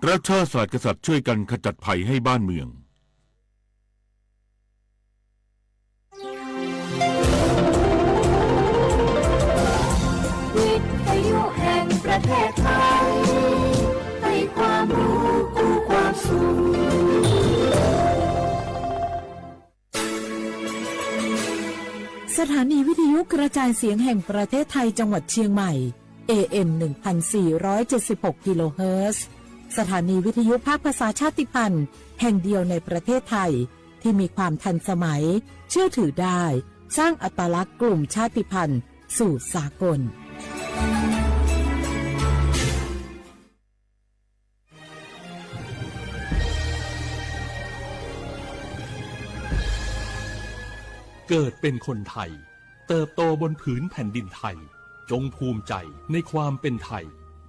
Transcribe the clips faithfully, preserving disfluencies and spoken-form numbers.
รัฐชาติสหกษัตริย์ช่วยกันขจัดภัยให้บ้านเมือง วิทยุแห่งประเทศไทย ให้ความรู้คู่ความสุข สถานีวิทยุกระจายเสียงแห่งประเทศไทยจังหวัดเชียงใหม่ เอเอ็ม หนึ่งพันสี่ร้อยเจ็ดสิบหก กิโลเฮิรตซ์ สถานีวิทยุภาคภาษาชาติพันธุ์แห่งเดียวในประเทศไทย ที่มีความทันสมัย เชื่อถือได้ สร้างอัตลักษณ์กลุ่มชาติพันธุ์สู่สากล เกิดเป็นคนไทย เติบโตบนผืนแผ่นดินไทย จงภูมิใจในความเป็นไทย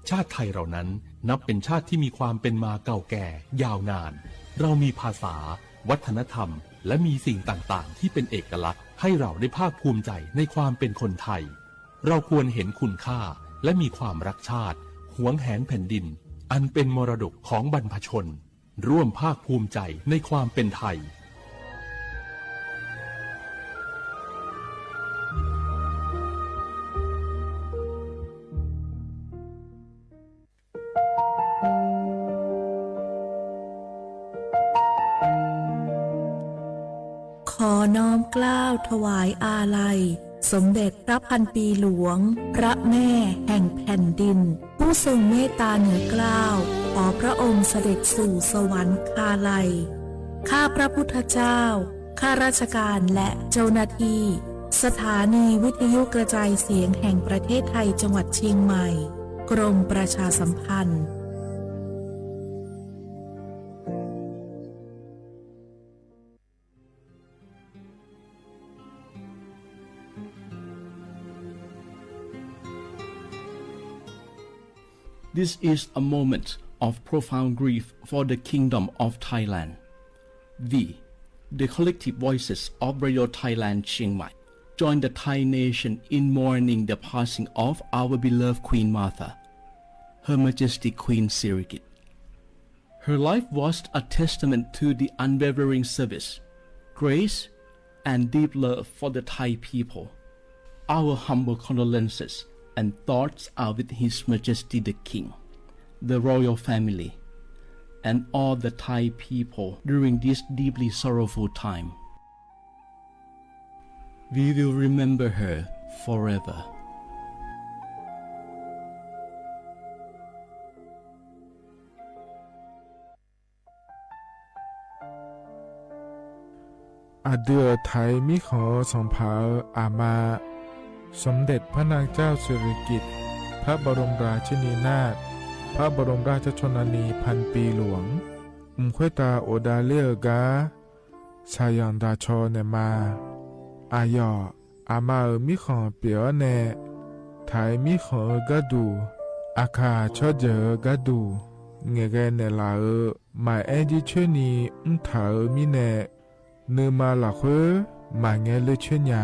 ชาติไทยเรานั้นนับเป็นชาติที่มีความเป็นมาเก่าแก่ยาวนาน เรามีภาษา วัฒนธรรม และมีสิ่งต่างๆ ที่เป็นเอกลักษณ์ ให้เราได้ภาคภูมิใจในความเป็นคนไทย เราควรเห็นคุณค่า และมีความรักชาติ หวงแหนแผ่นดิน อันเป็นมรดกของบรรพชน ร่วมภาคภูมิใจในความเป็นไทย ขอน้อมเกล้าถวายอาลัย สมเด็จพระพันปีหลวง พระแม่แห่งแผ่นดิน ผู้ทรงเมตตาเหนือเกล้า ขอพระองค์เสด็จสู่สวรรคาลัย ข้าพระพุทธเจ้า ข้าราชการและเจ้าหน้าที่ สถานีวิทยุกระจายเสียงแห่งประเทศไทยจังหวัดเชียงใหม่ กรมประชาสัมพันธ์ This is a moment of profound grief for the Kingdom of Thailand. We, the collective voices of Radio Thailand Chiang Mai, join the Thai nation in mourning the passing of our beloved Queen Mother, Her Majesty Queen Sirikit. Her life was a testament to the unwavering service, grace, and deep love for the Thai people. Our humble condolences and thoughts are with His Majesty the King, the royal family, and all the Thai people during this deeply sorrowful time. We will remember her forever. Aqdui-euq Taiq mirkhanq-eu sanqpaq-euq aqma, สมเด็จพระนางเจ้าสิริกิติ์ พระบรมราชินีนาถ พระบรมราชชนนีพันปีหลวง mq khoertav ghofdav ler-eu gar shaqyanq daq caw naeqma. Aqyawf aqma-euq mirkhanq pyeuf-awr nae, Taiq mirkhanq-eu gharduq, aqkaq tsawrjeuq-eu gharduq ngaeqghae naeqlaf-euq maqaer jircoer ni mrtaq-euq mirnae, nuima lafkhoer maqngae ler coer nya.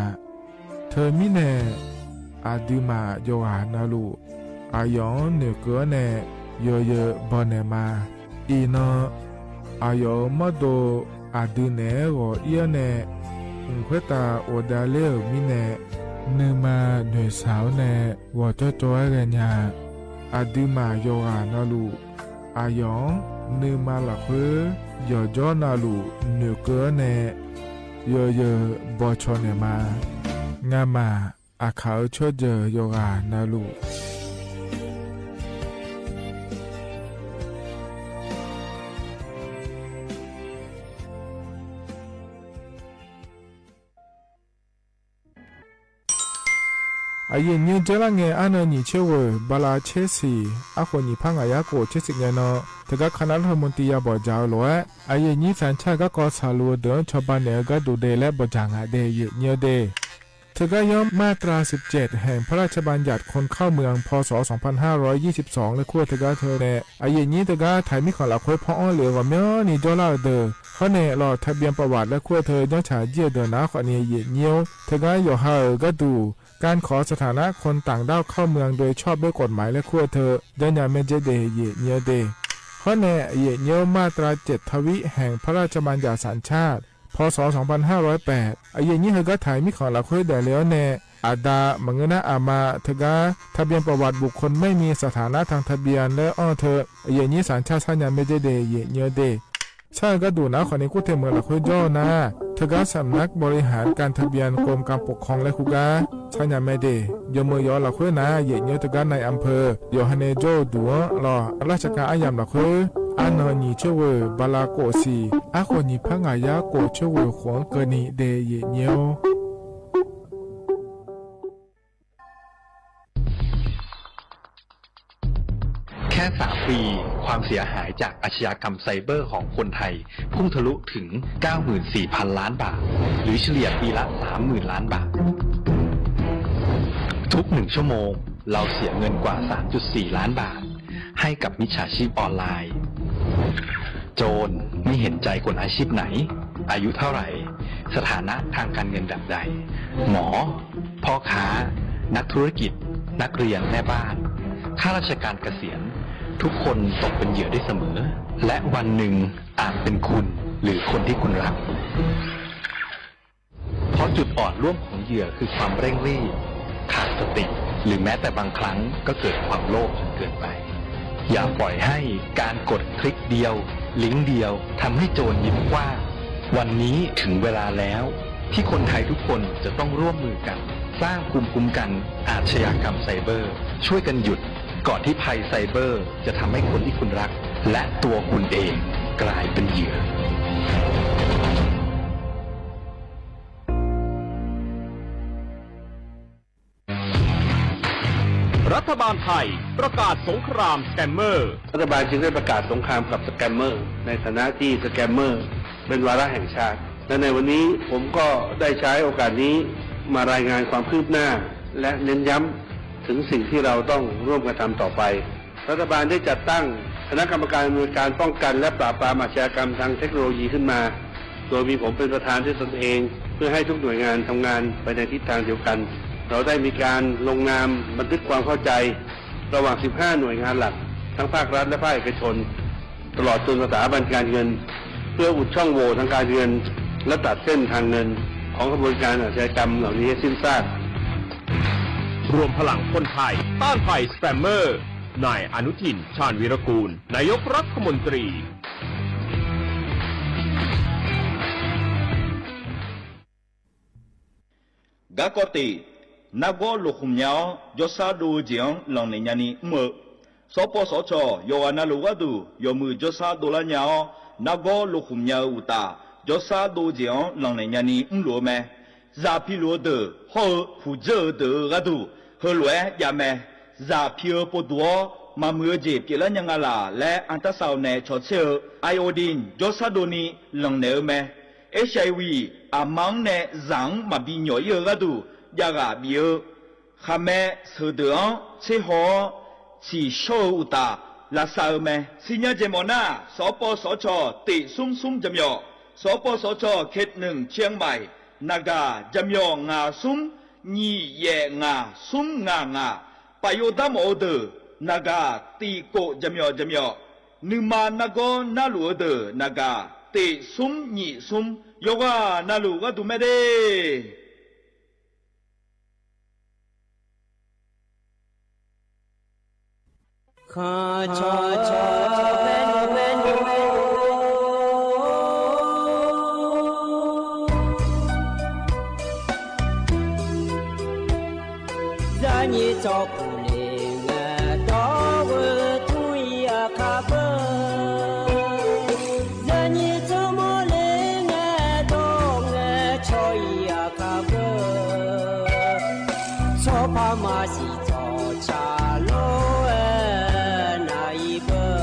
Teumirnae, aqduimaf yawqghaq navluf, aqyawf-anr noeqkeuv-awr nae yawzeu bawnaeq ma. Iqnan, aqyawf-euq mawrdo aqdui naeq-aer ghawq ir-awr nae, mq khoertav ghofdav ler-euq mirnae, nuima noeqshaq-awr nae ghawqcawv cawv-aer ghaenya. Aqduimaf yawqghaq navluf, aqyawf-anr nuima lafkhoer yawqjawr navluf noeqkeuv-awr nae yawzeu bawcaw naeqma. Ngamaf aqkaq-euq tsawrjeuq yawqghaq navluf, aqyuif nyir-eu dzeurlar ngae arnan nyiq tser ghoeq bala tser siq, arkhof nyiq par ngaq yar khof tser siq ngae nan, teugar คณะรัฐมนตรี ya bawqdzaq-eu lof-aer, aqyuif nyir sanqcar garkawv saqluf-eu deuq-anr cawba naeq-eu gharduq de laer bawqdzaq ngaq de, aqyuif nyir-eu de. Teugar yawr มาตราสิบเจ็ด แห่งพระราชบัญญัติคนเข้าเมือง พ.ศ. สองพันห้าร้อยยี่สิบสอง laer kur-eu teugar teu nae, aqyuif nyir teugar Taiq mirkhanq lafkhoer paw-anr lef-eu ghawqmyanrni jawrlar-eu deuq, hawr nae ลงทะเบียนประวัติ laer kur-eu teu janrcaq jir-eu deuq nar khawfni, aqyuif nyir-or, teugar yawqha-euq gharduq การขอสถานะคนต่างด้าวเข้าเมืองโดยชอบด้วยกฎหมาย laer kur-eu teu janrnya maerdzer de, aqyuif nyir-eu de. Hawr nae aqyuif aqnyir-awr มาตราเจ็ดทวีตแห่งพระราชบัญญัติสัญชาติ พ.ศ. สองพันห้าร้อยแปด aqyuif aqnyir heugar taq-euq mirkhanq lafkhoer daefle-awr nae, aqda maqngeur nar aqma teugar ทะเบียนประวัติบุคคลไม่มีสถานะทางทะเบียน laer anr-eu teu, aqyuif aqnyir สัญชาติ sarnya mae de de, aqyuif aqnyir-eu de. Sar-eu gharduq naq-anr khawfni kur tae meuq lafkhoer jawr-eu nar, teugar สำนักบริหารการทะเบียน กรมการปกครอง laer hu gar sarnya mae de. Yawmuiq yawf-eu lafkhoer nar, aqyuif aqnyir teugar นายอำเภอ yawqha nae jawr-eu duq-anr lawq, ราชการ aryamq lafkhoer arnan nyiq coer ghoeq bala khof siq, arkhof nyiq par ngaq yar khof coer ghoeq khof-anr keuvni de, aqyuif aqnyir-or. แค่สามปี ความเสียหายจากอาชญากรรมไซเบอร์ของคนไทย พุ่งทะลุถึง เก้าหมื่นสี่พัน ล้านบาท หรือเฉลี่ยปีละ สามหมื่น ล้านบาท ทุกหนึ่งชั่วโมง เราเสียเงินกว่า สามจุดสี่ ล้านบาท ให้กับมิจฉาชีพออนไลน์ โจรไม่เห็นใจคนอาชีพไหน อายุเท่าไหร่ สถานะทางการเงินแบบใด หมอ พ่อค้า นักธุรกิจ นักเรียน แม่บ้าน ข้าราชการเกษียณ ทุกคนตกเป็นเหยื่อได้เสมอ และวันหนึ่งอาจเป็นคุณหรือคนที่คุณรัก เพราะจุดอ่อนร่วมของเหยื่อคือความเร่งรีบ ขาดสติ หรือแม้แต่บางครั้งก็เกิดความโลภจนเกินไป อย่าปล่อยให้การกดคลิกเดียว ลิงก์เดียว ทำให้โจรยิ้มกว้าง วันนี้ถึงเวลาแล้ว ที่คนไทยทุกคนจะต้องร่วมมือกัน สร้างภูมิคุ้มกันอาชญากรรมไซเบอร์ ช่วยกันหยุด ก่อนที่ภัยไซเบอร์จะทำให้คนที่คุณรัก และตัวคุณเองกลายเป็นเหยื่อ รัฐบาลไทยประกาศสงครามสแกมเมอร์ รัฐบาลจึงได้ประกาศสงครามกับสแกมเมอร์ ในฐานะที่สแกมเมอร์เป็นวาระแห่งชาติ และในวันนี้ผมก็ได้ใช้โอกาสนี้มารายงานความคืบหน้า และเน้นย้ำถึงสิ่งที่เราต้องร่วมกันทำต่อไป รัฐบาลได้จัดตั้งคณะกรรมการอำนวยการป้องกันและปราบปรามอาชญากรรมทางเทคโนโลยีขึ้นมา โดยมีผมเป็นประธานด้วยตนเอง เพื่อให้ทุกหน่วยงานทำงานไปในทิศทางเดียวกัน เราได้มีการลงนามบันทึกความเข้าใจ ระหว่าง สิบห้า หน่วยงานหลัก ทั้งภาครัฐและภาคเอกชน ตลอดจนสถาบันการเงิน เพื่ออุดช่องโหว่ทางการเงิน และตัดเส้นทางเงินของขบวนการอาชญากรรมเหล่านี้ให้สิ้นซาก รวมพลังคนไทยต้านภัยสแกมเมอร์ นายอนุทิน ชาญวีรกูล นายกรัฐมนตรี Garkawv tif, nargawr loqkhmq nya-awr jawrshar dov-eu jeq-anr lanqnaeq nyani mr-eu, sawrpawv sawrcawq yawqghaq navluf gharduq yawmuiq jawrshar dovlar nya-awr, nargawr loqkhmq nya-eu uqtaf, jawrshar dov-eu jeq-anr lanqnaeq nyani mrluf-eu mae. Zaq piluf-eu deuq hawr-eu puqdzeur-eu deuq-euq gharduq, heulof-aer jav mae. Zaq pi-eu povduq-awr maqmuiq-eu jeq pyeuflar nya nga laq laer artarsar-eu nae cawtser-eu iodine jawrshar dovni lanqnaeq-eu mae. Hiv aqma-anr nae zaq-anr maqbi nyawq ir-eu gharduq javghaq bif-eu khaqmae sheuqdeuq-anr tserhaw-awr tsiqshawr-eu uqtaf lavsav-eu mae. Sirnya jeq mawf nar, sawqpawv sawqcawq tif smr smr jaqmyawf, sawqpawv sawqcawq เขตหนึ่ง เชียงใหม่ naqgaq jaqmyawf ngaq smr nyiq yaef ngaq smr ngaq ngaq, paf yov dar mawf-eu deuq naqgaq tif kof jaqmyawf jaqmyawf, nuima nargawr narluf-eu deuq naqgaq tif smr nyiq smr, yawqghaq navluf gharduq mae de. Zaqnyiq tsawrkuf le ngae dawr-eu tmr-ir aqkar beu. Zaqnyiq tsawrmawr le ngae dawr ngae cawq-ir aqkar beu. Tsawrpar maqsiq tsawqtsaq lor-aer nar-ir beu.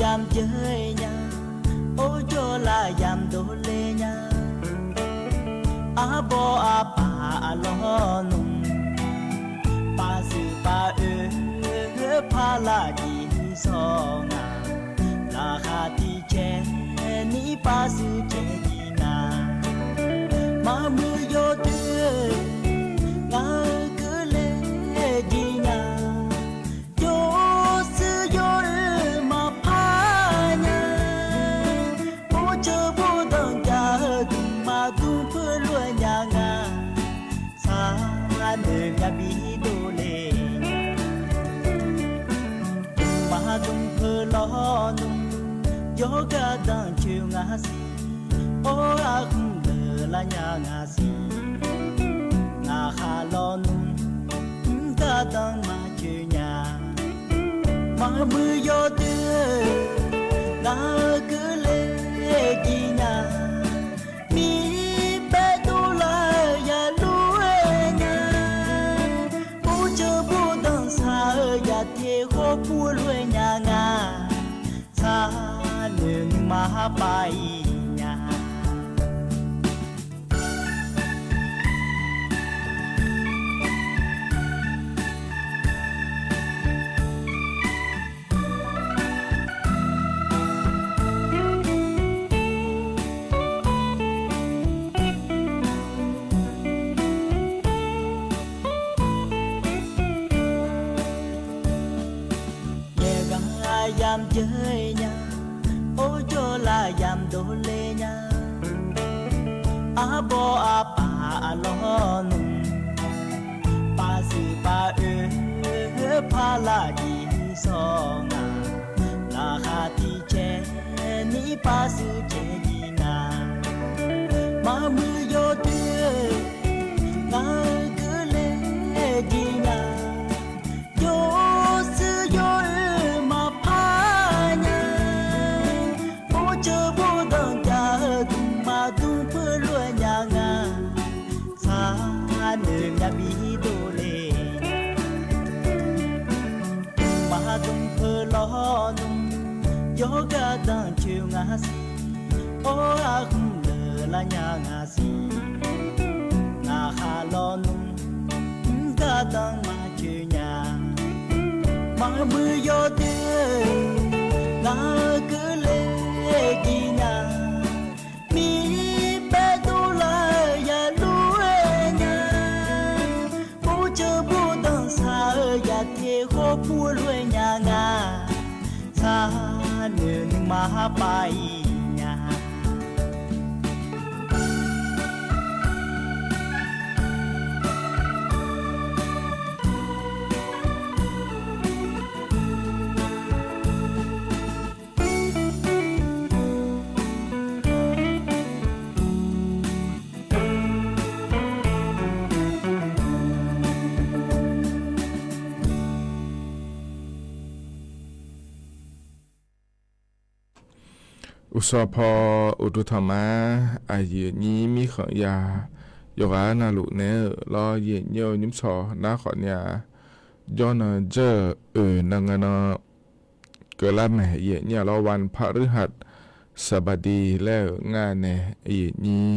yamq jeur nya, or jawrlav yamq dovle nya. Arbawr arpaq aqlawq nmr, pavshuif pav-oe, parlar jeq sawr nga. Laqkhaq tiq caer ni pavshuif caer jir nga. Maqmuiq yawdoer, ngaq-euq keuvle jir nya. Jawrshuir yawr-eu maqpar nya. Bawrceuq bawrdanq jaq-eu dmq maqdmq peulof-aer nya nga. Sar noeq myav bi dovle nya. Dmq maqdmq peulof nmr, yawr gardanq coeq nga siq. Awr arkhmq deuq lar nya nga siq. Ngaq khaq lawq nmr, mr gardanq maqcoeq nya. Maqmuiq yawdoer, ngaq-euq keuvle jir nya. Mirpaev dovlar-eu yaluf-aer nya. Bawrceuq bawrdanq shaq-eu yaqteq khawr purlof-aer nya nga. Sar noeq nuima pav-ir nya. Yaeq ghaq yamq jeur nya, or jawrlav yamq dovle nya. Arbawr arpaq aqlawq nmr, pavshuif pav-oe, parlar jeq sawr nga. Laqkhaq tiq caer ni pavshuif caer jir nga. Maqmuiq yawdoer, ngaq-euq keuvle jir nya. Jawrshuir yawr-eu maqpar nya. Bawrceuq bawrdanq jaq-eu dmq maqdmq peulof-aer nya nga. Sar noeq myav bi dovle nya. Maqdmq peulof nmr, yawr gardanq coeq nga siq. Awr arkhmq deuq lar nya nga siq. Ngaq khaq lawq nmr, mr gardanq maqcoeq nya. Maqmuiq yawdoer, ngaq-euq keuvle jir nya. Mirpaev dovlar-eu yaluf-aer nya. Bawrceuq bawrdanq shaq-eu yaqteq khawr purlof-aer nya nga. Sar noeq nuima pav-ir nya. Uqshawq paw uqduq tanqma, aqyuif aqnyir mirkhanq ya, yawqghaq navluf naeq-eu lawr, aqyuif aqnyir-eu nymrsawq nar khawfni-a, jawrnan dzeur-euq oeq nan ngae nan keuvlar mae, aqyuif aqnyir-a lawr, วันพฤหัสบดี laer-euq ngar nae, aqyuif aqnyir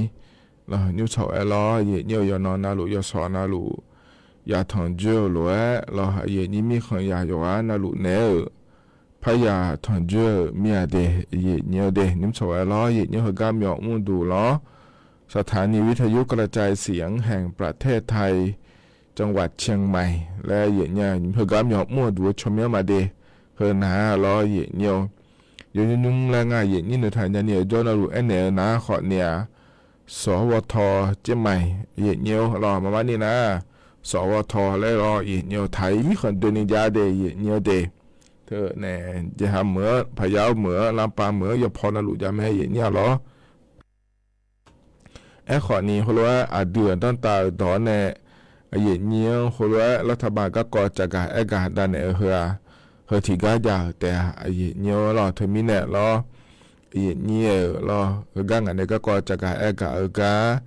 lawr, nymrsawq aer lawr, aqyuif aqnyir-eu yawqnan navluf yawshawq navluf yatanq dzoer-eu lof-aer lawr, aqyuif aqnyir mirkhanq ya yawqghaq navluf naeq-euq parya tanq dzoer-euq mir-a de, aqyuif aqnyir-eu de, nymrsawq aer lawr, aqyuif aqnyir heugar myawf mr duq lawr, สถานีวิทยุกระจายเสียงแห่งประเทศไทย จังหวัดเชียงใหม่ laer aqyuif aqnyir heugar myawf mr-eu duq-eu tsawrmyanr ma de, heu nar lawr aqyuif aqnyir-eu, yawnymr nymr laer ngar aqyuif aqnyir noeqtaq nyani-euq jawr navluf aernaeq-eu nar khawfni-a, สวท. เชียงใหม่ aqyuif aqnyir-eu lawr, maqmar ni nar, สวท. laer lawr aqyuif aqnyir-eu taq-ir mirkhanq doeni jav de, aqyuif aqnyir-eu de, teu nae jeqha meuq-eu paqya-awr meuq-eu lanpav meuq-eu yawpaw navluf jav mae, aqyuif aqnyir-a lawr. Aerkhawfni heulof-aer aqdui-euq danrtav-euq dawq-awr nae, aqyuif aqnyir-anr heulof-aer รัฐบาล garkawv tsafgaq aergaq davnaeq-eu heu-aq, heu tiqgar jav-euq taef-a, aqyuif aqnyir-eu lawr, teumirnae lawr, aqyuif aqnyir-euq lawr, heugar ngaq nae garkawv tsafgaq aergaq-eu gar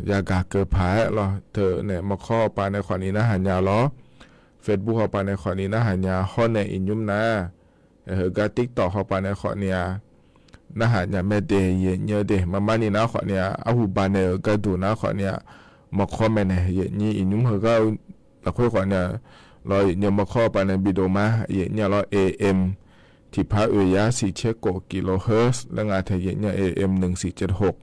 yagaq keuv paq-aer lawr, teu nae mawrkawr hawpav nae khawfni narhaq nya lawr, Facebook hawpav nae khawfni narhaq nya hawr nae iqnymr nar, Heugar TikTok hawpaf nae khawfni-a, narhaq nya mae de yaeqnyir-eu de. Maqmar ni nar khawfni-a, arhuba nae-euq gharduq nar khawfni-a, mawrkawr maeqnaeq yaeqnyir iqnymr heugar-eu lafkhoer khawfni-a, lawr yaeqnyir mawrkawr hawpaf nae bidov ma yaeqnyir-a lawr, AM tiqpar oeq yar siq tser khof kilohertz laer nga tae yaeqnyir, AM nyiq siq ceqhoq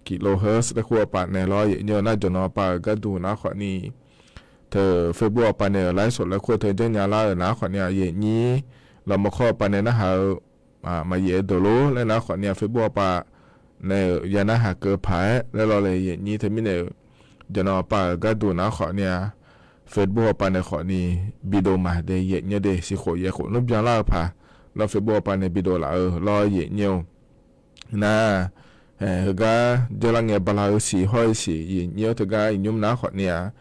kilohertz laer khoer hawpaf nae lawr yaeqnyir-eu nar jawqnan hawpaf-euq gharduq nar khawfni, teu Facebook hawpaf nae-euq ไลฟ์สด laer khoer teu janrnya lar-euq nar khawfni-a yaeqnyir, lawr mawrkawr hawpaf nae narhaq-eu maqyaef-eu deuq lor laer nar khawfni-a Facebook hawpaf nae-euq ya narhaq keuv paq-aer laer lawr le yaeqnyir teumirnae-euq, jawqnan hawpaf-euq gharduq nar khawfni-a, Facebook hawpaf nae khawfni bidov ma de yaeqnyir de. Siqkhof yaeqkhof nmr byanlar-eu paq, lawr Facebook hawpaf nae bidov laf-eu lawr yaeqnyir-eu nar, heugar dzeurlar ngae bala-eu siq hawr-eu siq yaeqnyir-awr teugar iqnymr nar khawfni-a,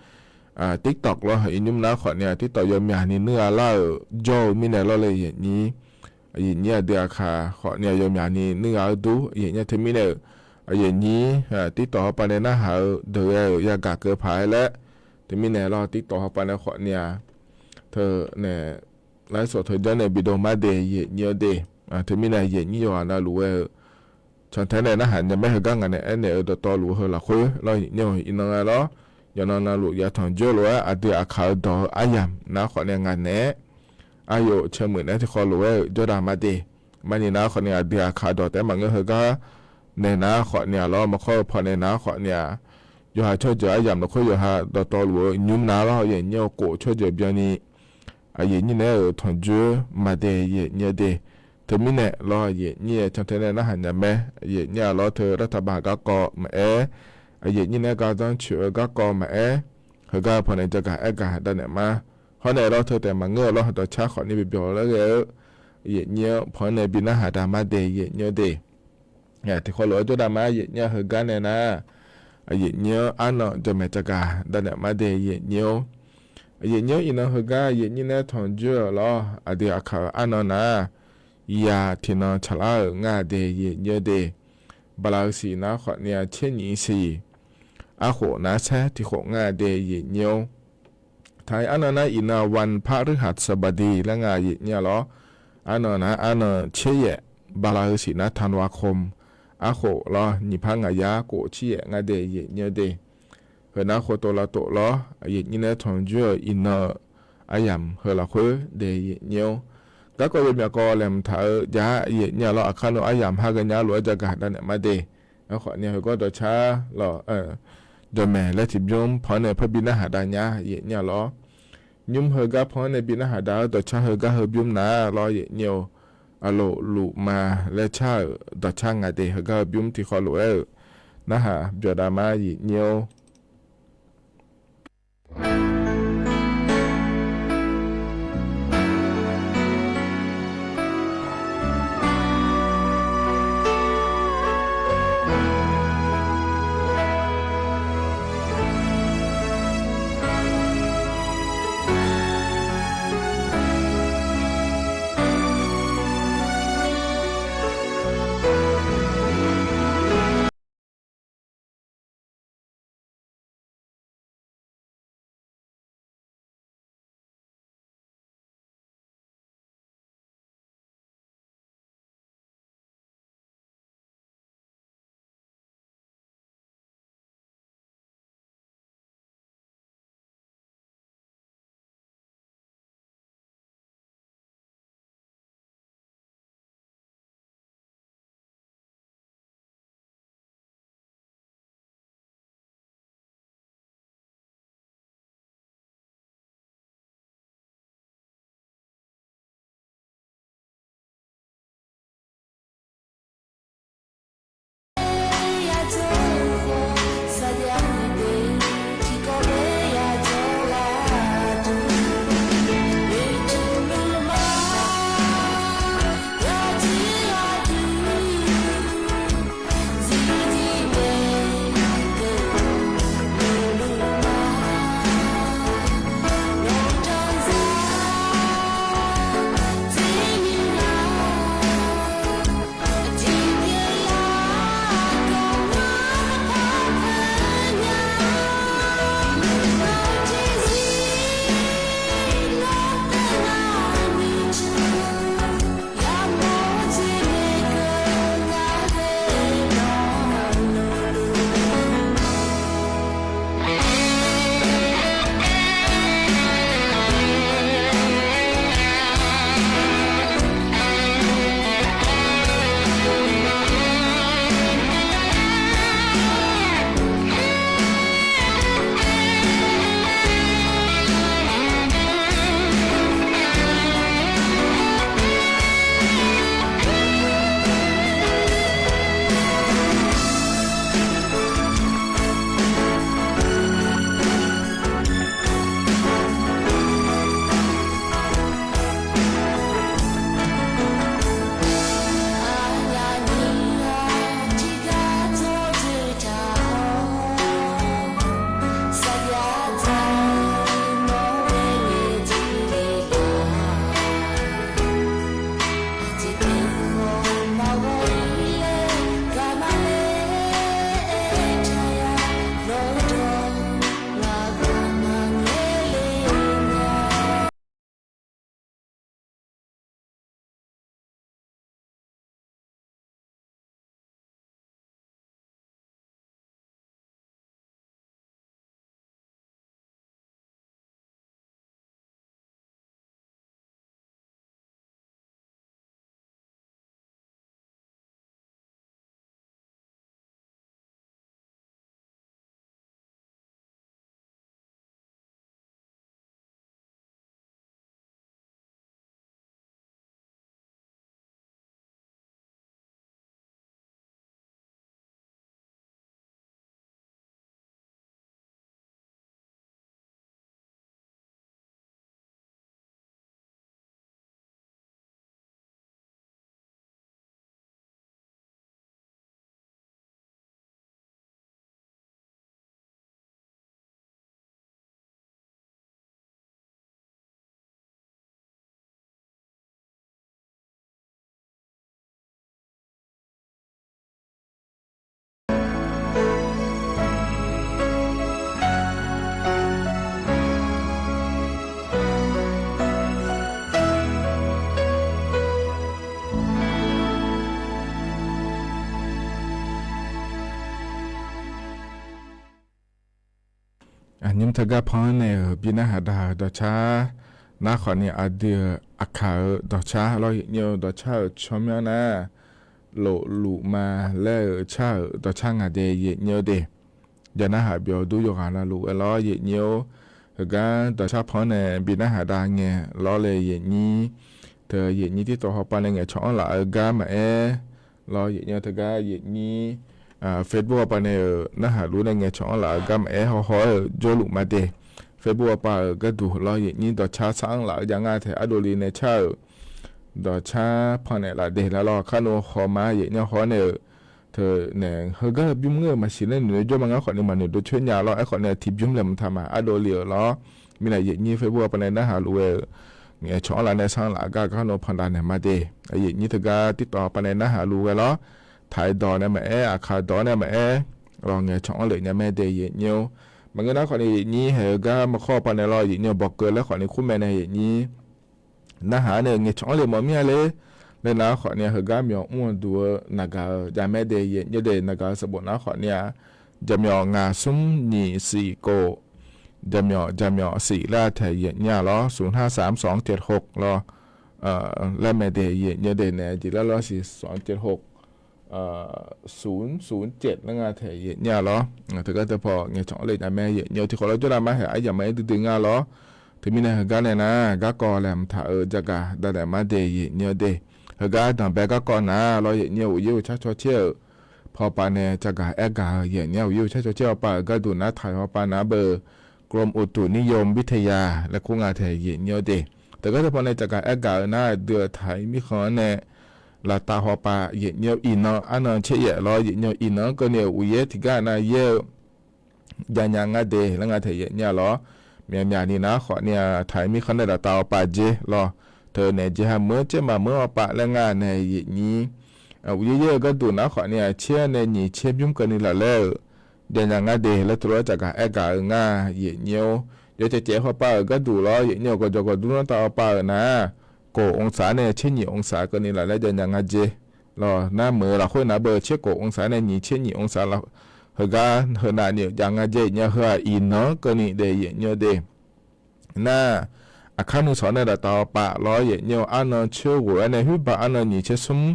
TikTok lawr iqnymr nar khawfni-a TikTok yawmyaq ni nuir-a lar-euq jawr-eu mirnae lawr le yaeqnyir, yaeqnyir aqdui aqkaq khawfni-a yawmyaq ni nuir-a-eu dur yaeqnyir teumirnae-euq, yaeqnyir TikTok hawpaf nae narhaq-eu deuq ghae-euq yagaq keuv paq-aer laer, teumirnae lawr TikTok hawpaf nae khawfni-a, teu nae ไลฟ์สด teu janr nae bidov ma de yaeqnyir-eu de. Teumirnae yaeqnyir yawqghaq navluf ghae-eu cantae nae narhaq nya mae heugar ngaq nae aernaeq-eu dawqtawvluf heu lafkhoer lawr yaeqnyir-eu iqnan ghae lawr, yawqnan navluf yatanq joer lof-aer aqdui aqkaq-eu dawq-eu aryamq nar khawfni-a ngaq naeq-aer, aqyawf caermuiq naeq-aer tiqkhawf lof-aer-euq jawrdav ma de. Maqni nar khawfni aqdui aqkaq dawq taef-aer maqngeur heugar nae nar khawfni-a lawr mawrkawr-eu pawnae nar khawfni-a, yawqha tsawrjeuq aryamq lafkhoer yawqha dawqtawvluf-eu nymr nar lawr yaeqnyir-eu khof tsawrjeuq byanni, yaeqnyir naeq-aer-euq tanqjoer ma de yaeqnyir-eu de. Teumirnae lawr yaeqnyir-eu cantae nae narhaq nya mae, yaeqnyir-a lawr teu รัฐบาล garkawv maqaer, yaeqnyir naeq-aer gardanr coeq-eu garkawv maqaer, heugar-eu pawnae jagaq aergaq davnaeq ma. Hawr nae lawr teu taef maqngeur-eu lawr dawqcar khawfni bibyan laer ghae-eu yaeqnyir-anr pawnae bi narhaq dav ma de yaeqnyir-eu de. Tiqkhawf lof-aer jawrdav ma yaeqnyir-a heugar nae nar, yaeqnyir-anr arnan jamaeq jagaq davnaeq ma de yaeqnyir-or. Yaeqnyir-anr iqnan heugar yaeqnyir naeq-aer tanqjoer-euq lawr aqdui aqkaq-euq arnan nar, ya tiqnan tsaqlar-euq nga de yaeqnyir-eu de. Bala-eu siq nar khawfni-a tser nyiq siq, arkhof nar saer tiqkhof nga de yaeqnyir-or. Taq-iq arnan nar iqnan วันพฤหัสบดี laer nga yaeqnyir-a lawr. Arnan nar arnan tser yaef, bala-eu siq nar ธันวาคม arkhof lawr nyiq par ngaq yar khof tser yaef nga de yaeqnyir-eu de. Heu nar khov tov lavtof lawr yaeqnyir naeq-aer tanqjoer-euq iqnan-eu aryamq heu lafkhoer de yaeqnyir-or. Garkawv yawmyaq kawv laeqhmq taq-eu jav yaeqnyir-a lawr aqkar nmr aryamq har ghaenya lof-aer jagaq davnaeq ma de. Aerkhawf ni heugar dawqcar lawr, jamaeq laer tiqbymr pawnae par bi narhaq dav nya yaeqnyir-a lawr. Nymr heugar pawnae bi narhaq dav-eu dawqcar heugar heubymr nar lawr yaeqnyir-or. Aqlof luf ma laer car-euq dawqcar nga de heugar heubymr tiqkhawf lof-aer-euq narhaq byawq dav ma yaeqnyir-or. Teugar pan-anr nae-euq bi narhaq daq-euq dawqcar, nar khawfni aqdui-euq aqkaq-euq dawqcar lawr, yaeqnyir-eu dawqcar-euq tsawrmyanr nar, lofluf ma laer-euq car-euq dawqcar ngaq de yaeqnyir-eu de. Jaq narhaq byawq dur yawqghaq navluf-aer lawr yaeqnyir-or, heugar dawqcar pan-anr nae bi narhaq dav ngae lawr le yaeqnyir. Teu yaeqnyir TikTok hawpav nae ngaeqcawq-anr laf-eu gar maqaer, lawr yaeqnyir-eu teugar yaeqnyir, Facebook hawpav nae-euq narhaq luf nae ngaeqcawq-anr laf-eu gar maqaer, hawhaw-aer-euq jawrluf ma de. Facebook hawpav-euq gharduq lawr yaeqnyir dawqcar sar-anr laf-eu jav ngar taeq ardovle nae car-euq dawqcar pan naeqlaf de laer lawr, kar nmr hawma yaeqnyir haw-awr nae-euq teu naeq heugar-eu bymr ngeur-euq maqsiq laer noeq-eu jawr ma ngar khawfni maqnoeq dov coer nya lawr, aerkhawfni tiqbymr laeqhmq taq ma ardovle-euq lawr. Mirnae yaeqnyir Facebook hawpav nae narhaq luf ghae-euq ngaeqcawq-anr laf nae sar-anr laf gar nmr pan dav naeq ma de. Yaeqnyir teugar TikTok hawpav nae narhaq luf ghae lawr, taq-iq dawq nae maqaer, aqkaq dawq nae maqaer, lawr ngaeqcawq-anr lef nya mae de yaeqnyir-or. Maqngeur nar khawfni yaeqnyir haeq-eu gar maqkhawr hawpav nae lawr yaeqnyir-eu bawqkeuv laer khawfni kur mae nae yaeqnyir narhaq-anr nae ngaeqcawq-anr lef mawf mir-a le. Laer nar khawfni heugar myawq mr-eu duq-eu naqgaq-eu jav mae de yaeqnyir de. Naqgaq-eu sanqbof nar khawfni-a, jaqmyawf ngaq smr nyiq siq kof, jaqmyawf jaqmyawf siq laer taeq yaeqnyir-a lawr, smq nar saq mr sawq-anr taeq hawq lawr, laer mae de yaeqnyir de nae jeq laer lawr siq sawq-anr taeq hawq, smq smq taeq laer nga taeq yaeqnyir-a lawr. Teugar teupaw ngaeqcawq-anr lef nya mae yaeqnyir-eu tiqkhawf lawr jawrlav mar haeq aryamq ma-aer duidui nga lawr. Teumirnae heugar nae nar garkawv laeqhmq taq-eu jagaq dav daef mar de yaeqnyir-eu de. Heugar danqbae garkawv nar lawr yaeqnyir-eu uqyaer uqcar cawcaer-euq pawpav nae jagaq aergaq-eu yaeqnyir-a uqyaer uqcar cawcaer hawpav-euq gharduq nar taq-euq hawpav nar beu กรมอุตุนิยมวิทยา laer kur nga taeq yaeqnyir-eu de. Teugar teupaw nae jagaq aergaq-eu nar aqdui-euq taq-iq mirkhanq-anr nae laftav hawpav yaeqnyir-eu iqnan arnan caer yaef lawr yaeqnyir-eu iqnan-anr keuvni-euq uqyaer tiqgar nav yaer-eu javnya nga de laer nga taeq yaeqnyir-a lawr. Myaqmyaq ni nar khawfni-a taq-iq mirkhanq nae laftav hawpav jer lawr. Teu naeq jeq ha meuq-anr caer maqmeuq hawpav laer nga nae yaeqnyir uqyaer yaer-eu gharduq nar khawfni-a caer nae nyiq caer bymr keuvni laf laer-euq javnya nga de laer teulof-aer jagaq aergaq-eu nga yaeqnyir-or. Yawcaev caev hawpav-euq gharduq lawr yaeqnyir-eu gawqjawq gawqdur lanrtav hawpav-euq nar, kof องศา nae caer nyiq องศา keuvni laf laer javnya nga jer lawr. Nar meuq-eu lafkhoer nar beu caer kof องศา nae nyiq caer nyiq องศา laf, heugar heunav ni-euq jav nga jer yaeqnyir-a heu-aq iqnan-anr keuvni de yaeqnyir-eu de. Nar, aqkar nuisawq nae laftav hawpav lawr yaeqnyir-eu arnan coer ghof-aer nae khoerbav arnan nyiq caer smr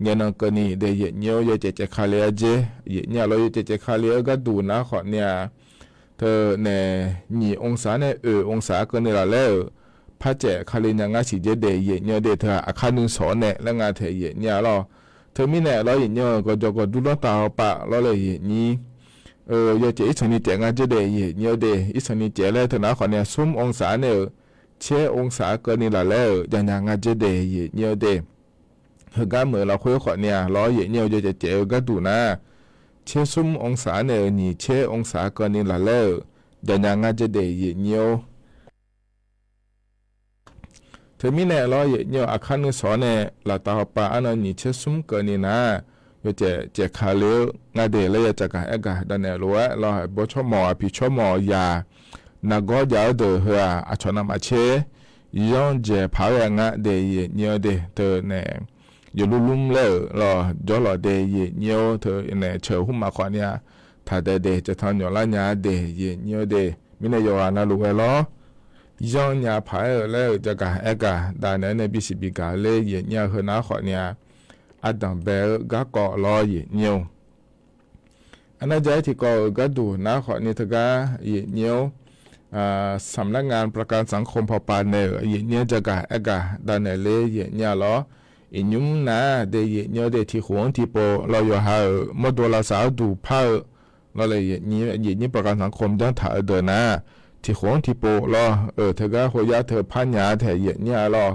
ngaenan keuvni de yaeqnyir-or. Yawcaev caev Kali-a jer yaeqnyir-a lawr yawcaev caev Kali-eu gharduq nar khawfni-a, teu nae nyiq องศา nae oeq องศา keuvni laf laer-euq par caev Kali nya ngar siq jer de yaeqnyir-eu de. Teu-aq aqkar nuisawq nae laer nga taeq yaeqnyir-a lawr. Teumirnae lawr yaeqnyir-eu gawqjawq gawqdur lanrtav hawpav lawr le yaeqnyir-eu yawcaev irtsanq ni caev nga jer de yaeqnyir-eu de. Irtsanq ni caev laer teu nar khawfni-a smr องศา nae-euq caer องศา keuvni laf laer-euq javnya nga jer de yaeqnyir-eu de. Heugar meuq-eu lafkhoer khawfni-a lawr yaeqnyir-eu yawcaev caev-eu gharduq nar, caer smr องศา nae-euq nyiq caer องศา keuvni laf laer-euq javnya nga jer de yaeqnyir-or. Teumirnae lawr yaeqnyir-eu aqkar nuisawq nae laftav hawpav arnan nyiq caer smr keuvni nar, yawcaev caev Kali-eu nga de laer ya jagaq aergaq davnaeq lof-aer lawr, aqbawr tsawrmawq aqpiq tsawrmawq yaq nargawr jav-eu deuq heu-aq aqcawq navmaqtser yanr dzaeq paq-aer ghae nga de yaeqnyir-eu de. Teu nae yawlur lmr laer-euq lawr jawrlawq de yaeqnyir-or. Teu nae ceuq hmq maf khawfni-a taqdaeq de caev tan nyawq lar nya de yaeqnyir-eu de. Mirnae yawqghaq navluf ghae lawr yanr nya paq-aer-euq laer-euq jagaq aergaq davnaeq nae bisiq bigaq ler yaeqnyir-a. Heu nar khawfni-a, ardanq bae-eu garkawv lawr yaeqnyir-or. Arnar ja-aer tiqkawv-euq gharduq nar khawfni teugar yaeqnyir-or, สำนักงานประกันสังคม pawpav nae-euq yaeqnyir-anr jagaq aergaq davnaeq ler yaeqnyir-a lawr. Iqnymr nar de yaeqnyir-eu de tiqkhof-anr tiqpov lawr yawqha-euq mawrdo lavsav arduq par-eu lawr le yaeqnyir ประกันสังคม janr taq-eu deuq nar, tiqkhof-anr tiqpov lawr-euq teugar hoyar teu par nya-a taeq yaeqnyir-a lawr.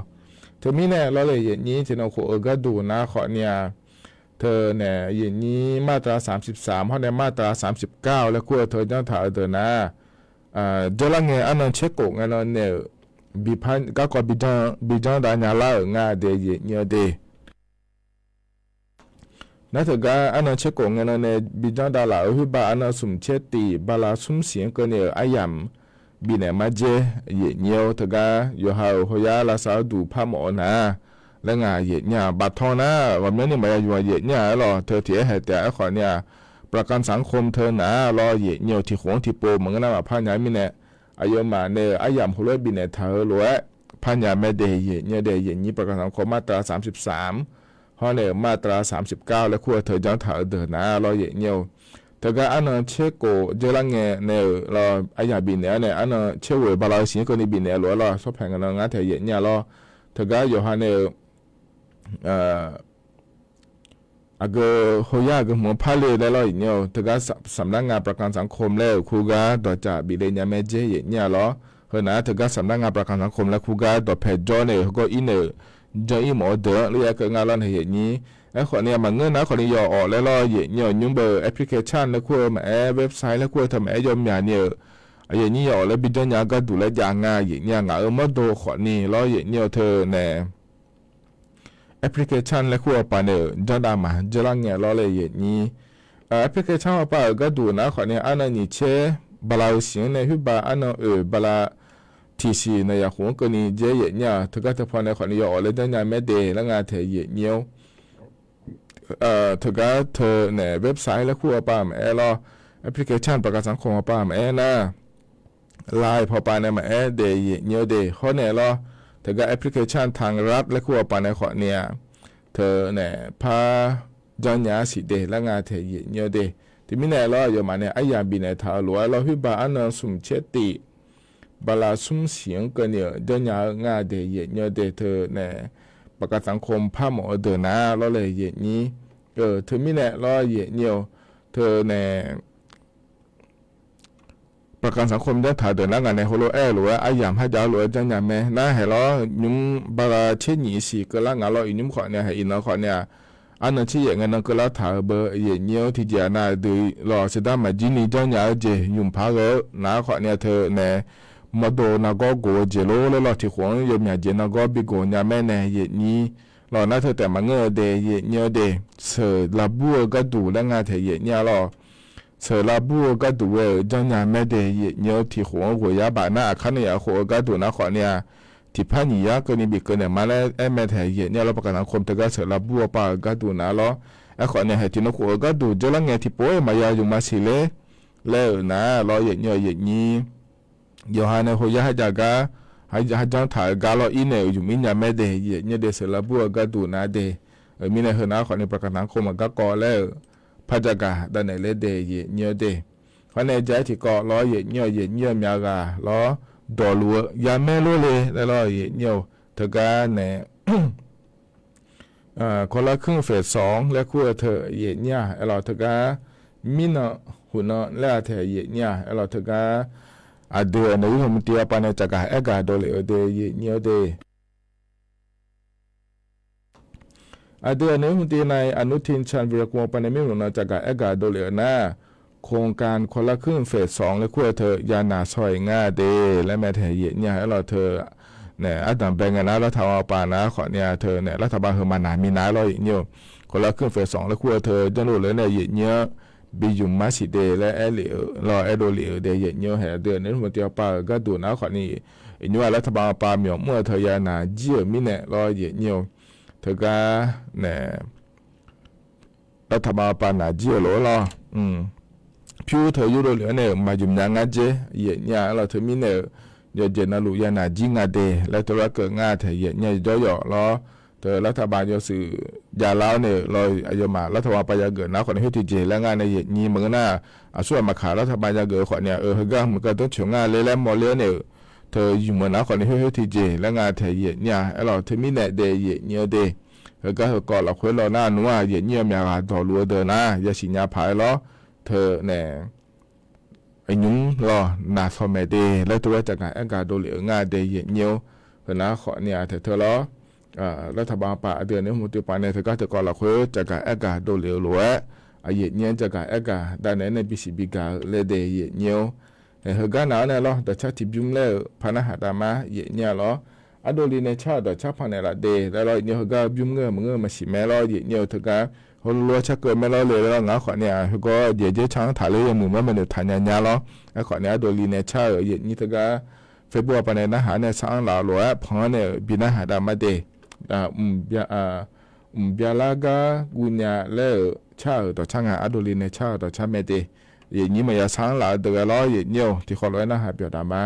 Teumirnae lawr le yaeqnyir tiqnan khof-eu gharduq nar khawfni-a, teu nae yaeqnyir มาตราสามสิบสาม hawr nae มาตราสามสิบเก้า laer kur-eu teu janr taq-eu deuq nar, jawrlar ngae arnan tser khof ngae nan nae-euq garkawv bijanr dav nya lar-euq nga de yaeqnyir-eu de. Nar teugar arnan tser khof ngae nan nae bijanr dav laf-euq khoerbav arnan smq tser tiq bala smr siq-anr keuvni-euq aryamq bifnaeq mar dzer yaeqnyir-or. Teugar yawqha-euq hoyar lavsav arduq par mawf-eu nar, laer ngaq yaeqnyir-a. Baftanr nar ghawqmyanrni maqya yuf-a yaeqnyir-a aer lawr. Teu tiq-aer haeq taef-a aerkhawf ni-a, ประกันสังคม teu nar lawr yaeqnyir-eu tiqkhof-anr tiqpov maqngeur nar maqpar nya-aer mirnae, aqyawfmaf nae-euq aryamq heulof-aer bifnaeq taq-eu lof-aer parnya mae de. Yaeqnyir de, yaeqnyir ประกันสังคม มาตราสามสิบสาม hawr nae-euq มาตราสามสิบเก้า laer kur-eu teu janr taq-eu deuq nar lawr yaeqnyir-eu. Teugar arnan tserkhof dzeurlar ngae nae-euq lawr aryamq bifnaeq-awr nae arnan tserghof-eu bala-eu siq-anr keuvni bifnaeq-eu lof-aer lawr sawrpaeq nga nan ngar taeq yaeqnyir-a lawr. Teugar yawqha nae-euq aqgeu hoyar aqgeu hmq-anr parle laer lawr yaeqnyir-eu. Teugar samqnar nga ประกันสังคม laer-euq kur gar dawqcaf bif le nya mae dzer yaeqnyir-a lawr. Heunar teugar samqnar nga ประกันสังคม laer kur gar dawqpae jawr nae-euq heugar ir nae-euq jan ir mawf-eu deuq-anr ler ya keuv nga lawr nae yaeqnyir. Aerkhawf ni maqngeur nar khawf ni yawq-awq laer lawr yaeqnyir-eu. Nymr beu application laer kur-eu maqaer, website laer kur-eu teu maqaer, yawmyaq ni-euq aqyawf nyir yawq-awq laer bi janrnya-eu gharduq laer jav nga yaeqnyir-a. Ngaq-euq mawrdo khawf ni lawr yaeqnyir-eu teu nae application laer kur-eu paq nae-euq janrdav maq dzeurlar ngae lawr le yaeqnyir. Application hawpav-euq gharduq nar khawf ni arnan nyiq tser bala-eu siq-anr nae khoerba arnan oeq bala tiqsiq naeq yaqkhof-anr keuvni dzer yaeqnyir-a. Teugar teupaw nae khawf ni yawq-awq laer janrnya mae de laer nga taeq yaeqnyir-awr. Teugar teu nae website laer kur-eu pav maqaer lawr, application ประกันสังคม hawpav maqaer nar, Line hawpav nae maqaer de yaeqnyir-eu de hawr nae lawr. Teugar application ไทยรัฐ laer kur-eu pav nae khawf ni-a, teu nae par janrnya-a siq de laer nga taeq yaeqnyir-eu de. Teumirnae lawr aqyawfmaf nae aryamq bifnaeq taq-eu lof-aer lawr khoerba arnan smq tser tif bala smr siq-anr keuvni-euq janrnya-eu nga de yaeqnyir-eu de teu nae ประกันสังคม par mawf-eu deuq nar lawr le yaeqnyir. Teumirnae lawr yaeqnyir-eu teu nae ประกันสังคม janr taq-eu deuq nar ngaq nae heulof-aer-eu lof-aer aryamq har jav-eu lof-aer janrnya mae nar haeq lawr. Nymr bala tser nyiq siq keuvlar nga lawr. Iqnymr khawf ni-a haeq iqnan khawf ni-a arnan tser yaef ngae nan keuvlar taq-eu beu yaeqnyir-awr tiqjeq-a nav deuq lawq sheuqdar maqjir ni janrnya-eu jeq ymq paq ghae-eu nar khawf ni-a teu nae mawrdo nargawr goq-eu jeq lor laer lawr tiq khof-anr yawmyaq jeq nargawr bi goq nya mae nae yaeqnyir lawq nar teu taef maqngeur-eu de yaeqnyir-eu de. Seuq lavbur-eu gharduq laer nga taeq yaeqnyir-a lawr. Seuq lavbur-eu gharduq ghae-euq janrnya mae de yaeqnyir-eu tiq khof-anr ghoeq yar baf nar aqkar nae yaf khof-eu gharduq nar khawf ni-a tiqpar nyiq yar keuvni bif keuv naeq ma laer aer mae taeq yaeqnyir-a lawr. ประกันสังคม teugar seuq lavbur-eu pav-euq gharduq nar lawr. Aerkhawf ni haeq tiq nan khof-eu gharduq dzeurlar ngae tiqpov-aer maqya yuf ma siq ler laer-euq nar lawr yaeqnyir-eu yaeqnyir yawqha nae hoyar har jav gar, har janr taq-eu gar lawr ir nae-euq ymq ir nya mae de yaeqnyir de seuq lavbur-eu gharduq nar de. Euq mirnae heunar khawf ni ประกันสังคม maqgar kawv laer-euq par jagaq davnaeq ler de yaeqnyir-eu de. Hawr nae ja-aer tiqkawv lawr yaeqnyir-eu yaeqnyir-eu myavghaq lawr dawqluf-eu yamaer lor le laer lawr yaeqnyir-eu teugar nae คนละครึ่งเฟสสอง laer kur-eu teu yaeqnyir-aq aerlawq teugar mirnan huqnan laer-a taeq yaeqnyir-aq aerlawq teugar aqdui-euq naeq-aer hmq tiv-a pav nae caqgaq aergaq dovlef-eu de yaeqnyir-eu de. Aqdui-euq naeq-aer hmq tiv nae อนุทิน ชาญวีรกูล pav nae mirluf nan caqgaq aergaq dovlef-eu nar, โครงการคนละครึ่งเฟสสอง laer kur-eu teu yanaq shaw-iq nga de laer mae taeq yaeqnyir-aq aerlawq teu nae ardanq bae ngae nar รัฐบาล pav nar khawf ni-a teu nae รัฐบาล heu maqnaq minav-aer lawr yaeqnyir-eu คนละครึ่งเฟสสอง laer kur-eu teu janrluf ler nae yaeqnyir-anr bi ymq mar siq de laer aer lef-euq lawr aerdov lef-euq de yaeqnyir-eu haeq aqdui-euq naeq-aer hmq tiv-a pav-euq gharduq nar khawf ni iqnymr-aq รัฐบาล pav myawq mr-eu teu yanaq jir-euq mirnae lawr yaeqnyir-eu teugar nae รัฐบาล pav naq jir-euq lof-aer lawr pyur teu yurdov lef-anr nae-euq maqymq nya ngar dzer yaeqnyir-aq aerlawq teumirnae-euq yawqjeq navluf yanaq jir nga de laer teulof-aer keuv ngar taeq yaeqnyir-aq jawr yawf lawr. Teu รัฐบาล yawshuif javlar-awr nae-euq lawr aqyawfmaf รัฐบาล pav yageuf nar khawf ni khoer tiqjeq laer ngar nae yaeqnyir maqngeur nar, aqsur aqmaf kaq รัฐบาล yageuf-eu khawf ni-a, heu gar hmq gar dmr coeq ngar le laer mawrler-awr nae-euq teu ymq-eu nar khawf ni khoer khoer tiqjeq laer ngar taeq yaeqnyir-aq aerlawq teumirnae de yaeqnyir-eu de. Heugar heukawv lafkhoer lawr nar nmr-aq yaeqnyir-eu myavghaq dawqluf-eu deuq nar yasiq nya paq-aer lawr teu nae iqnymr lawr naq shaw maeq de laer teulof-aer caqgaq aergaq dovlef-eu ngar de yaeqnyir-or. Heunar khawf ni-a taeq teu lawr รัฐบาล pav aqdui-euq naeq-aer hmq tiv pav nae teugar teukawv lafkhoer caqgaq aergaq dovlef-eu lof-aer, aqyaeqnyir-anr caqgaq aergaq davnaeq-aer nae bisiq bigaq-eu laer de yaeqnyir-or. Heugar naq-awr nae lawr dawqcar tiqbymr laer-euq par narhaq dav mar yaeqnyir-a lawr. Ardovli nae car-euq dawqcar pannaeq laf de laer lawr yaeqnyir-eu heugar-eu bymr ngeur-eu maqngeur-eu maqsiq mae lawr yaeqnyir-eu teugar heulof-aer car keuv mae lawr le laer lawr ngaq-anr khawf ni-a heugawr jeq dzer car-anr taqler yawmuiq mar maeqnoeq taqnya nya lawr. Aerkhawf ni ardovli nae car-euq yaeqnyir teugar Facebook-a pav nae narhaq-anr nae sar-anr laf-eu lof-aer panr-anr nae-euq bi narhaq dav mar de. Mqbyav lar gar guvnya laer-euq car-euq dawqcar nga ardovli nae car-euq dawqcar mae de. Yaeqnyir maqya sar-anr laf-eu deuq ghae lawr, yaeqnyir-or, tiqkhawf lof-aer narhaq byawq daq ma.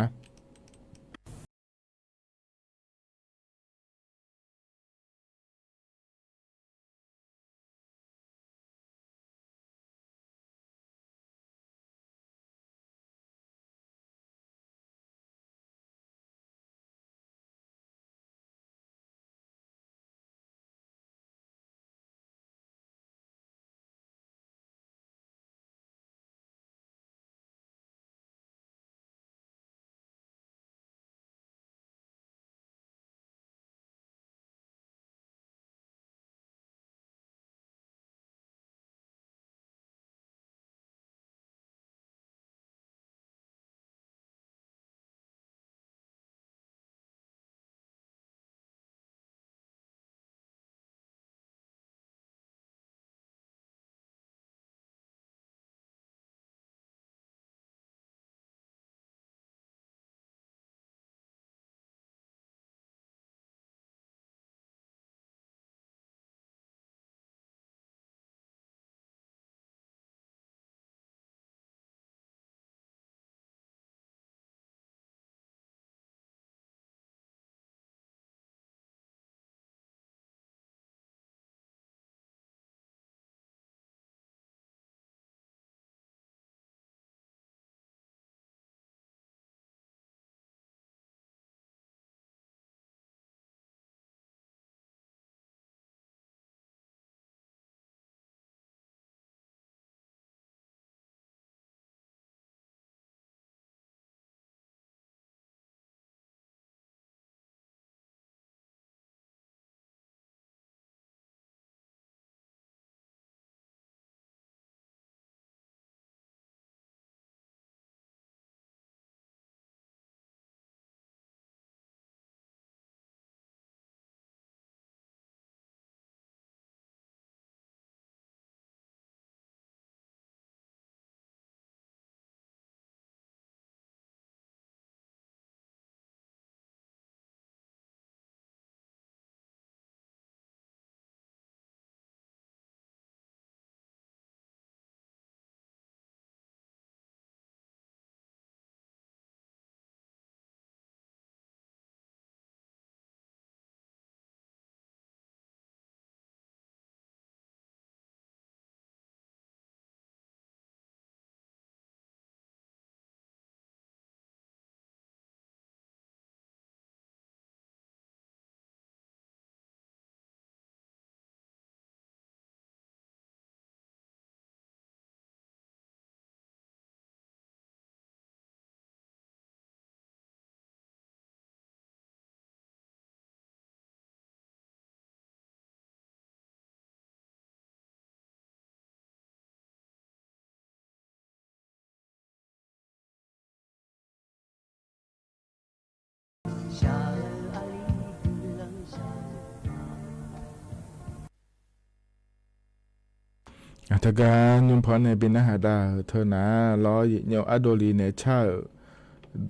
Teugar nymrpanr nae bi narhaq dav-euq teu nar-aq, lawr yaeqnyir ardovli nae car-euq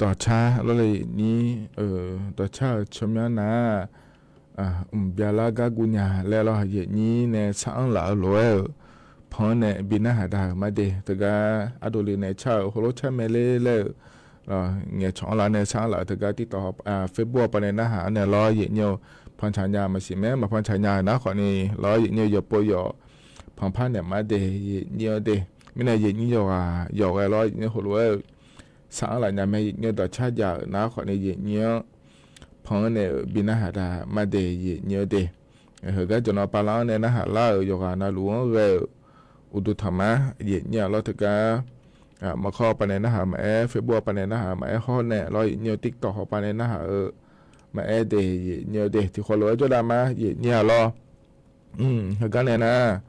dawqcar lawr le, yaeqnyir-euq dawqcar-euq tsawrmyanr nar-aq, mqbyav lar gar guv nya laer lawr, yaeqnyir nae sar-anr laf-eu lof-aer-euq panr-anr nae bi narhaq dav-euq mar de. Teugar ardovli nae car-euq heulof car mae ler laer-euq ngaeqcawq-anr lar nae sar-anr laf-euq teugar TikTok hawr, Facebook hawr pav nae narhaq-anr nae lawr yaeqnyir-eu pantsaq nya maqsiq mae, maqpantsaq nya-euq nar khawfni lawr yaeqnyir-eu yawqpov yawq panqpar naeq mar de yaeqnyir-anr de. Mirnae yaeqnyir yawqghaq yawqghae lawr yaeqnyir heulof-aer-euq sar-anr laf nya mae, yaeqnyir-eu dawqcar jav-euq nar khawfni yaeqnyir-anr panq-anr nae-euq bi narhaq dav mar de yaeqnyir-anr de. Heugar jawqnan pavlar-anr nae narhaq lar-euq yawqghaq navluf-anr ghae-euq uqduq tanqmar yaeqnyir-aq lawr teugar maqkawr pav nae narhaq maqaer, Facebook pav nae narhaq maqaer hawr nae lawr yaeqnyir-eu TikTok hawr pav nae narhaq-eu maqaer de yaeqnyir-eu de. Tiqkhawf lof-aer jawrdav mar yaeqnyir-aq lawr. Heugar nae nar,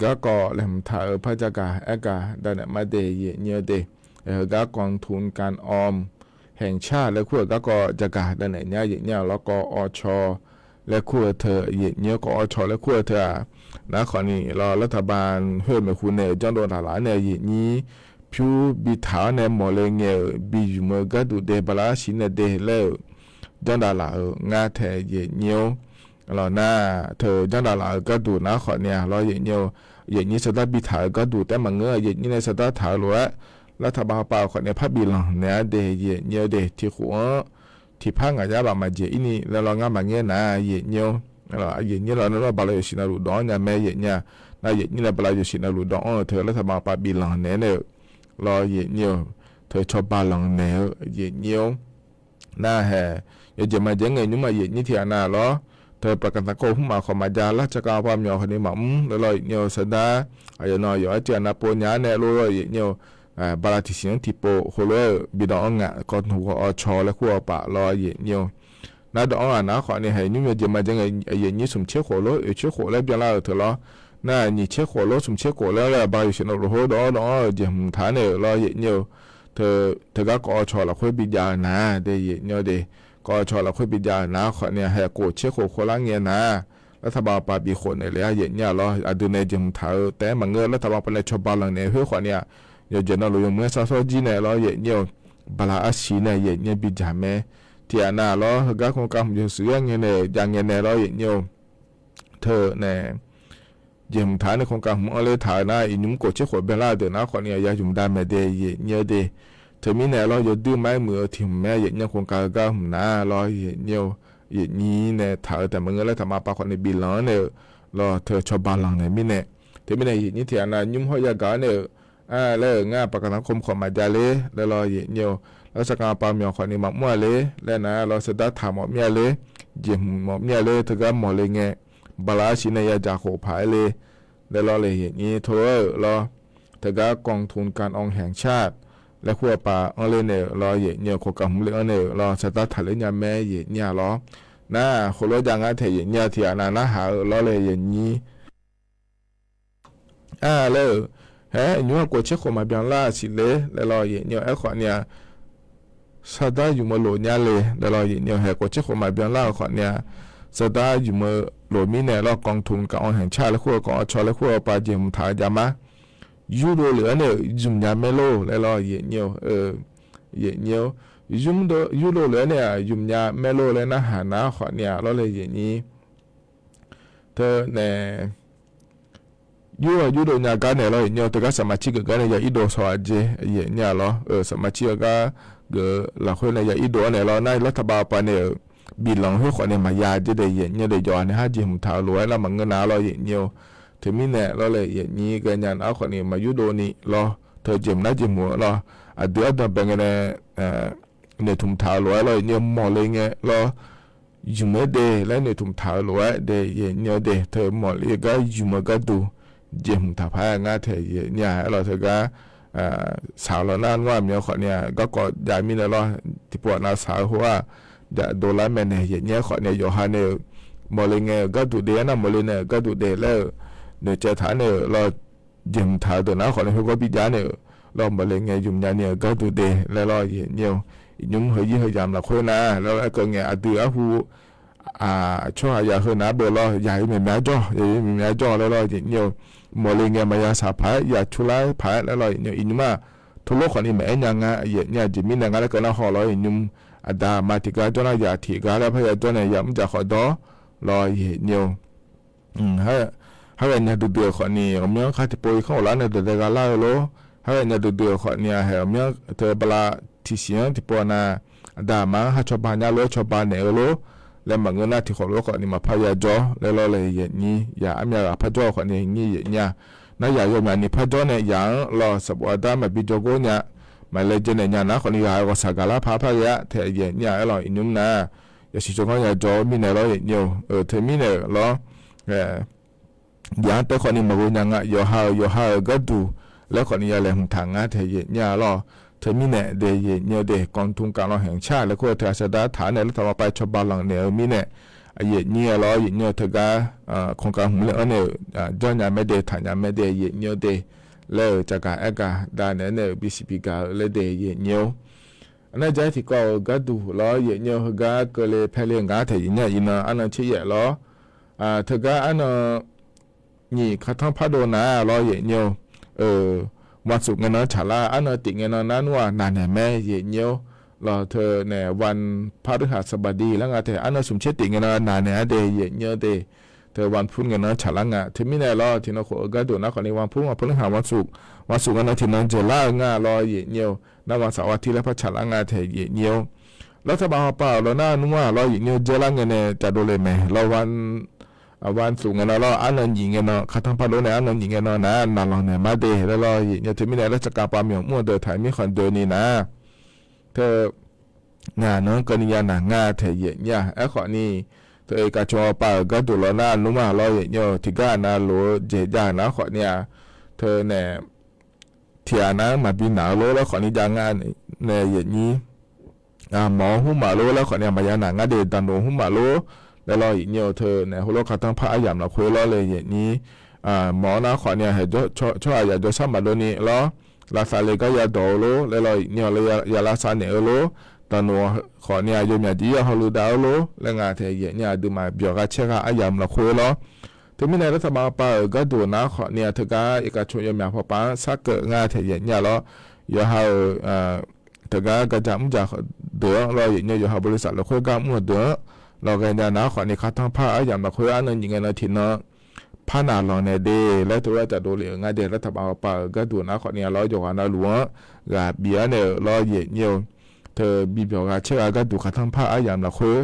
garkawv laeqhmq taq-euq par jagaq aergaq dav naeq mar de yaeqnyir-eu de. Heugar กองทุนการออมแห่งชาติ laer kur-euq garkawv jagaq dav naeq nya yaeqnyir-aq lawr, kawv awr caw laer kur-eu teu yaeqnyir-eu, kawv awr caw laer kur-eu teu-aq, nar khawfni lawr รัฐบาล khoer-eu maeqhu nae-euq janrdov daqlaf-anr nae yaeqnyir pyur bi taq-awr nae mawq le ngae-euq bi ymq-eu gharduq de bala siq nae de laer-euq janrdavlaf-euq ngar tae yaeqnyir-or. Lawq nar, teu janrdavlaf-euq gharduq nar khawfni-aq lawr yaeqnyir-eu yaeqnyir sardar bitaq-euq gharduq taef maqngeur, yaeqnyir nae sardar taq-eu lof-aer, lavtaqbav pav khawf nae parbif lanq naeq-a de, yaeqnyir-eu de, tiqkhof-anr tiqpar ngaq yar baf maqjeq ir ni laer lawr ngar maqngeur nar, yaeqnyir-or, yaeqnyir lawr nar lawr bala yawshuif navluf dawq-anr nya mae, yaeqnyir-a. Nar yaeqnyir nae bala yawshuif navluf dawq-anr-euq teu lavtaqbav pav bif lanq naeq-aer nae-euq lawr, yaeqnyir-or, teu cawba lanq naeq-eu, yaeqnyir-or, nar hae, yawjeq maqjeq ngae nymr-aq yaeqnyir tiq ghaq nav lawr, teu paqkaqtaq kov hmq maq khawf maqjav lar, tsawrkhav pav myawq khawf ni maqmr laer lawr, yaeqnyir-or, sardar aqyawf nan aqyawf-aer tiq ghaq nav pov nya-ar nae lof-aer, yaeqnyir-or, bala tiqsiq-anr tiqpov heulof-aer-euq bidawq-anr ngaq kawqtmq ghawq-awr caw laer kur-awr paf lawr, yaeqnyir-or. Nar dawq-anr ghaq nav khawf ni hae nymr yawjeq maqjeq ngae, yaeqnyir smq tser khof lor, oeq tser khof laer byanlar-euq teu lawr. Nar nyiq tser khof lor, smq tser khof laer laer bala yawshuif navluf hawr dawq-anr dawq-anr-eu jeqhmq taq-aer nae-euq lawr, yaeqnyir-or, teu, teugar kawv-awr caw lafkhoer bijav-eu nar de, yaeqnyir-or de, kawv-awr caw lafkhoer bijav-euq nar khawf ni hae khof tser khof khoerlar ngae nar, lavtaqbav pav bif khof naeq le-ar, yaeqnyir-a lawr, aqdui nae jeqhmq taq-eu taef-aer maqngeur, lavtaqbav pav nae cawba lanq naeq khoer khawf ni-aq, yawqjeq navluf yawmuiq-aer sar sawr jir nae lawr, yaeqnyir-or, bala arsiq nae yaeqnyir bijav mae. Tiq ghaq nav lawr, heugar khoergar hmq jeq huiq-aer ngae nae-euq jav ngae nae lawr, yaeqnyir-or, teu nae jeqhmq taq-aer nae khoergar hmq-anr ler taq-eu nar, iqnymr khof tser khof byanlar-eu deuq nar khawf ni-aq ya ymq dav mae de, yaeqnyir-or de. Teumirnae lawr, yawduir mar-aer muiq-eu tiq hmq mae, yaeqnyir khoergar-eu gar hmq nar lawr, yaeqnyir-or, yaeqnyir nae taq-eu taef maqngeur, lavtaqbav pav khawf ni bif lanq-anr nae-euq lawr, teu cawba lanq naeq mirnae. Teumirnae yaeqnyir tiq ghaq nav nymr hawr yagaq-anr nae-euq, a, laer-euq ngar paqkaqtaq kov khawf maqjav ler laer lawr, yaeqnyir-or, lar tsawrkhav pav myawq khawf ni maqmr-a ler laer nar lawr, sardar taq mawf mir-a ler, jeqhmq mawf mir-a ler, teugar mawq le ngae, bala arsiq nae yadzaq khof paq-aer le laer lawr le, yaeqnyir teu-aer-euq lawr, teugar กองทุนการออมแห่งชาติ laer kur-eu pav-anr ler nae-euq lawr, yaeqnyir-or, khoergar hmq le-anr nae-euq lawr, sardar taqler nya mae, yaeqnyir-a lawr. Nar khoerlof-aer jav ngar tae yaeqnyir-a tiq ghaq nav narhaq-eu lawr le, yaeqnyir a laer-euq, hae nymr-aq khof tser khof maqbyan lar siqler laer lawr, yaeqnyir-or, aerkhawf ni-aq, sardar ymq-eu lof nya le laer lawr, yaeqnyir-or, hae khof tser khof maqbyan lar-eu khawf ni-aq, sardar ymq-eu lof mirnae lawr, กองทุนการออมแห่งชาติ laer kur-eu kawv-awr caw laer kur-eu pav jeqhmq taq-eu jav mar. Yurdov lef-anr nae-euq ymq nya mae lor laer lawr, yaeqnyir-or, yaeqnyir-or, yurdov lef-anr nae-aq ymq nya mae lor laer narhaq nar khawf ni-aq lawr le, yaeqnyir teu nae yur-awr yurdov nya gar nae lawr, yaeqnyir-or, teugar saqmaqcir geuf gar nae ya irdov saw-aq jeq, yaeqnyir-a lawr, saqmaqcir-eu gar geuf lafkhoer nae ya irdov-anr nae lawr, nar lavtaqbav pav nae-euq bif lanq khoer khawf ni maqya jeq de, yaeqnyir de, yawqha nae har jeqhmq taq-eu lof-aer nar maqngeur nar lawr, yaeqnyir-or. Teumirnae lawr le, yaeqnyir ghaenya nar khawf ni maqyurdov ni lawr, teu jeqhmq nar jeqhmq-eu lawr, aqdui ardanq bae ngae nae noeqtmq taq-eu lof-aer lawr, yaeqnyir-or, mawq le ngae lawr, ymq-aer de laer noeqtmq taq-eu lof-aer de, yaeqnyir-or de, teu mawq le gar ymq-eu gharduq jeqhmq taq paq-aer ngar tae yaeqnyir-a, aer lawr teugar saq-eu lawr nar nmr-aq mya khawf ni-aq garkawv jav mirnae lawr, tiqpov-aq nav saq-eu hawr-aq, dovlar mae nae yaeqnyir-aer khawf ni-aq yawqha nae-euq mawq le ngae-euq gharduq de, aernar mawq le nae-euq gharduq de laer-euq noeqtsaev taq-aer nae-euq lawr, jeqhmq taq-eu deuq nar khawf ni khoergar bijjav nae-euq lawr, mawq le ngae ymq nya ni-euq gharduq de laer lawr, yaeqnyir-or, iqnymr heu yir heu yamq lafkhoer nar laer lawr, aerkeuv ngae aqdui arhu tsawrhaq ya heu nar beu lawr, ya-eu myav myav jawr, ya-eu myav myav jawr laer lawr, yaeqnyir-or, mawq le ngae maqya saq paq-aer ya curlar paq-aer laer lawr, yaeqnyir-or, iqnymr-aq teulof khawf ni maqaer nya nga, yaeqnyir-aq jeq mirnae ngar laer keuv nar haw lawr, iqnymr aqda aqma tiqgar jawr nar ya tiqgar laer par ya jawr nae ya mr dzaq khawf dawr lawr, yaeqnyir-or. Harghae nya duidui-euq khawf ni ghawqmyanr khar tiqpov irkanr ghoflar nae dawqdae gha lar-eu lor. Harghae nya duidui-euq khawf ni-aq hae ghawqmyanr teu bala tiqsiq-anr tiqpov nav aqda aqma-anr ha cawba nya lof-aer cawba naeq-eu lor. Laer maqngeur nar tiqkhawf lof-aer khawf ni maqpar ya jawr laer lawr le, yaeqnyir ya armyav ghaq par jawr-eu khawf ni nyir yaeqnyir-a. Nar yaq yawmyaq ni par jawr nae yaq-anr lawr sanqbof aqda maqbi jawrgor nya, maqlaejae naeq nya nar khawf ni ghaq-eu ghawqshaq gaqlar par par ghae-a tae yaeqnyir-a, aer lawr iqnymr nar yasiq tsawrganr ya jawr-eu mirnae lawr yaeqnyir-or, teumirnae-euq lawr, yaq-anr tae khawf ni maqghov nya nga, yawqha-euq yawqha-euq gharduq laer khawf ni ya laeqhmq taq ngar tae yaeqnyir-a lawr. Teumirnae de yaeqnyir-or de, กองทุนการออมแห่งชาติ laer kur-eu teu aqsaqdar taq-aer nae lavtaqbav pav cawba lanq naeq-eu mirnae, yaeqnyir-a lawr, yaeqnyir-or, teugar โครงการ hmq le-anr nae-euq jawr nya mae de, taq nya mae de, yaeqnyir-or de, laer-euq caqgaq aer gaq dav naeq-aer nae-euq bisiq bi gaq-eu laer de yaeqnyir-or. Aqnav jav-aer tiqkawv-euq gharduq lawr, yaeqnyir-or, heugar keuvle paerle ngar tae yaeqnyir-a, iqnan arnan tser yaef lawr, teugar arnan nyiq katanr pardov nar lawr yaeqnyir-or, วันศุกร์ ngae nan tsaqlar, arnan tif ngae nan nar nmr-aq naqnaeq mae yaeqnyir-or, lawr teu nae วันพฤหัสบดี laer nga tae arnan smq tser tif ngae nan naqnaeq-a de yaeqnyir-or de, Teu วันพุธ ngae nan tsaqlar nga. Teumirnae lawr, tiqnan khof-eu gharduq nar khawfni วันพุธ วันพฤหัส วันศุกร์ วันศุกร์ ngae nan tiqnan dzaeqlar-eu nga lawr yaeqnyir-eu. Narma safwar tir laer par tsaqlar nga tae yaeqnyir-awr, รัฐบาล hawpav-euq lawr nar nmr-aq lawr yaeqnyir-eu dzaerlar ngae nae caqdov le mae lawr. วันศุกร์ ngae nan lawr arnan nyiq ngae nan คาร์เตอร์ พาร์ค lawr nae arnan nyiq ngae nan nar naqlanq naeq mar de laer lawr yaeqnyir-eu. Teumirnae laer tsaqkav pav myawq mr-eu deuq taq-iq mirkhanq doeni nar teu ngaq nan-anr keuvni ya naq nga tae yaeqnyir-a. Aerkhawfni, teu iqkaqcmq hawpav-euq gharduq lawr nar nmr-aq lawr yaeqnyir-eu tiqgar aqnav lof-eu jeq jav-euq nar khawfni-a. Teu nae tiq aqnav-anr maqbi naq-eu lor laer khawfni jav nga nae yaeqnyir mawq-awr hmr maf lor laer khawfni-a maqya naq ngar de daqnoq hmr maf lor laer lawr yaeqnyir-eu. Teu nae heulof คาร์เตอร์ พาร์ค aryamq lafkhoer lawr le yaeqnyir mawq-awr nar khawfni-a hae tsawrhaq yaq jawrshar maqdov ni lawr, lavsav le gar yadawq-eu lor laer lawr yaeqnyir-awr, ya lavsav naeq-eu lor, daqnoq khawfni-a yawmyaq jeq-ir-awr hawluiv dav-eu lor laer nga tae yaeqnyir aqduimaf byawq gha caer gha aryamq lafkhoer lawr. Teumirnae รัฐบาล hawpav-euq gharduq nar khawfni-a teugar iqkaqcmq yawmyaq hawpav-anr sarkeuv nga tae yaeqnyir-a lawr. Yawqha-euq teugar gaqjaq mrjaq deuq-anr lawr yaeqnyir-eu yawqha บริษัท lafkhoer gar mr-eu deuq-anr lawr ghaenya nar khawfni คาร์เตอร์ พาร์ค aryamq lafkhoer arnan nyiq ngae nan tiqnan par naqlanq naeq de laer teu-aer caqdov lef-euq nga de. รัฐบาล hawpav-euq gharduq nar khawfni-a lawr yawqghaq navluf-anr ghaq bif-awr nae-euq lawr yaeqnyir-eu. Teu bi byawq gha caer gha gharduq คาร์เตอร์ พาร์ค aryamq lafkhoer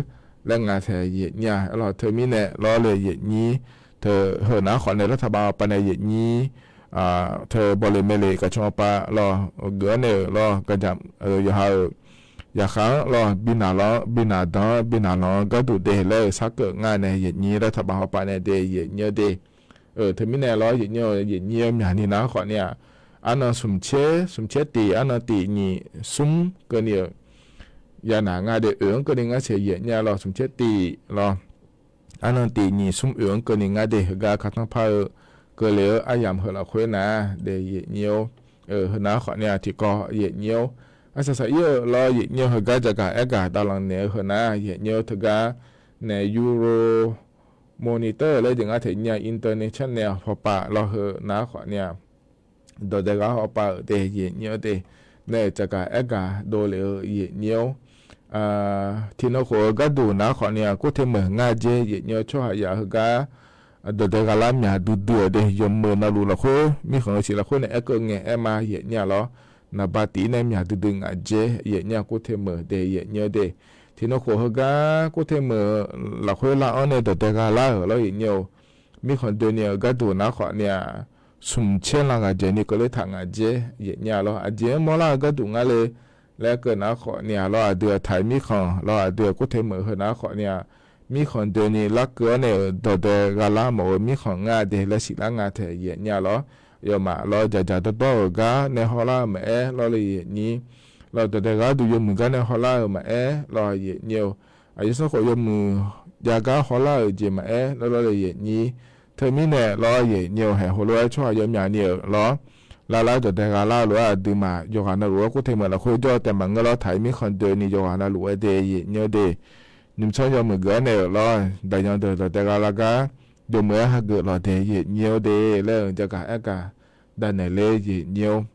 laer nga tae yaeqnyir-a lawr. Teumirnae lawr le yaeqnyir, teu heu nar khawfni รัฐบาล hawpav nae yaeqnyir teu bawle mae le iqkaqcmq hawpav lawr geuf-awr nae-euq lawr gaqjaq yawqha-euq yaqkhaq-anr lawr bi naqlanq-anr bi naqdanq-anr bi naqlanq-anr gharduq de laer-euq sarkeuv nga nae yaeqnyir รัฐบาล hawpav nae de yaeqnyir-eu de. Teumirnae lawr yaeqnyir-eu yaeqnyir-eu myaqni nar khawfni-a arnan smq caer smq caer tiq arnan tiq nyiq smr keuvni-euq ya naq nga de oeq-anr keuvni ngar saeq yaeqnyir-a lawr smq caer tiq lawr arnan tiq nyiq smr oeq-anr keuvni ngar de heugar คาร์เตอร์ พาร์ค eu keuvle-eu aryamq heu lafkhoer nar de yaeqnyir-or. Heu nar khawfni-a tiqkawv yaeqnyir-or. Arsaq saq-ir-eu lawr yaeqnyir-eu heugar jaqgaq aergaq davlanq naeq-eu heu nar yaeqnyir-or teugar nae Euro Monitor laer jeq ngar taeq nyir-a international hawpav lawr heu nar khawfni-a dawqdae ghaq hawpav-euq de yaeqnyir-or de. Nae-euq jaqgaq aergaq dovlef-eu yaeqnyir-or. Tiqnan khof-eu gharduq nar khawfni-a kurte meuq ngar jer yaeqnyir-eu tsawrhaq yaq heugar dawqdae gha lar myaq duidui-euq de yawmuiq navluf lafkhoer mirkhanq-eu siq lafkhoer nae aerkeuv ngae aer ma yaeqnyir-a lawr. Naqba tiq-ir nae myaq duidui ngaq jer yaeqnyir-a kurte meuq de yaeqnyir-or de. Tiqnan khof heugar kurte meuq-eu lafkhoer lar-anr nae dawqdae gha lar-euq lawr yaeqnyir-or. Mirkhanq doeni-euq gharduq nar khawfni-a smq caer lan ghaq dzaeqni keuvler taq ngaq jer yaeqnyir-a lawr. Aqjeq-anr mawrlar-eu gharduq ngar le laer keuv nar khawfni-a lawr aqdui-aq taq-iq mirkhanq lawr aqdui-aq kurte meuq heu nar khawfni-a mirkhanq doeni larkeuv-awr nae-euq dawqdae gha lar mawf-eu mirkhanq ngar de laer siqlar nga taeq yaeqnyir-a lawr. Aqyawfmaf lawr jaqjaq dawrdawr-euq gar nae hawlar-eu maqaer lawr le yaeqnyir lawr dawqdae gha duq yawmuiq gar nae hawlar-euq maqaer lawr yaeqnyir-or. Aqyawf sanrkhof yawmuiq jav gar hawlar-euq jeq maqaer lawr lawr le yaeqnyir. Teumirnae lawr yaeqnyir-or haeq heulof-aer tsawrhaq yawmyaq ni-euq lawr lar lar dawqdae gha lar-eu lof-aer aqduimaf yawqghaq navluf-aer kurte meuq lafkhoer jawr-eu taef maqngeur lawr taq-iq mirkhanq doeni yawqghaq navluf-aer de yaeqnyir-or de. Nymrsanr yawmuiq geuf-awr nae-euq lawr daqyan deuq dawqdae gha lar gar yawmuiq-aer hageuf lawq de yaeqnyir-or de laer-euq jaqgaq aergaq danaeq ler yaeqnyir-or.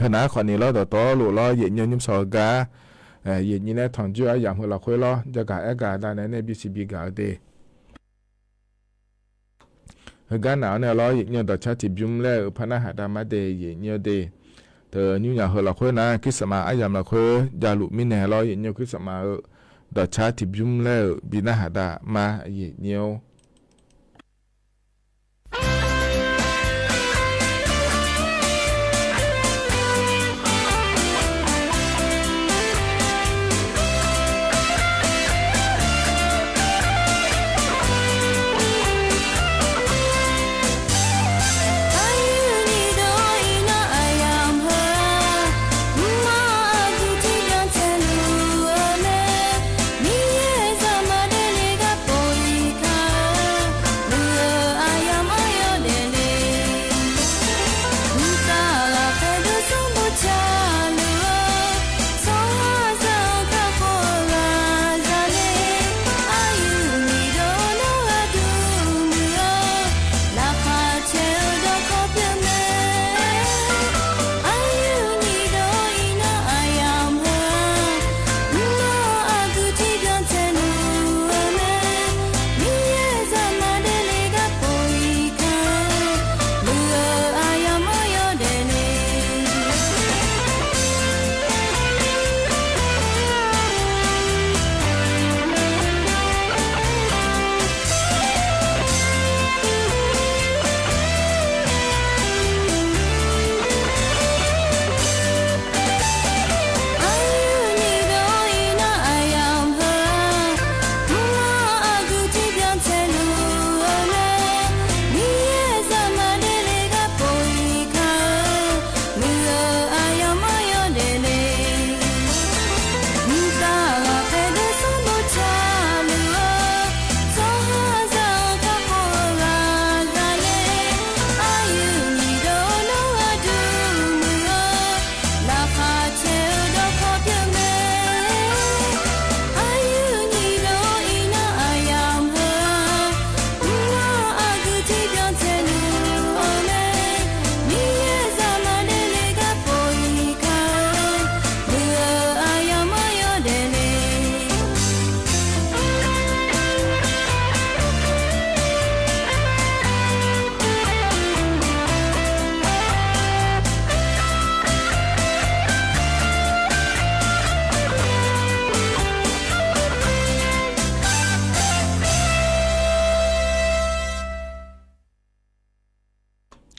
Heunar khawfni lawr dawqtawvluf lawr yaeqnyir-eu nymrsanr-eu gar yaeqnyir nae tanqjoer aryamq heu lafkhoer lawr jaqgaq aergaq danaeq nae bisiq bigaq-eu de. Heugar naq-awr nae lawr yaeqnyir-eu dawqcar tiqbymr laer-euq par narhaq dav mar de yaeqnyir-or de. Teu nymr nyaq heu lafkhoer nar Christmas aryamq lafkhoer javluf mirnae lawr yaeqnyir-eu Christmas-eu dawqcar tiqbymr laer-euq bi narhaq dav mar yaeqnyir-or.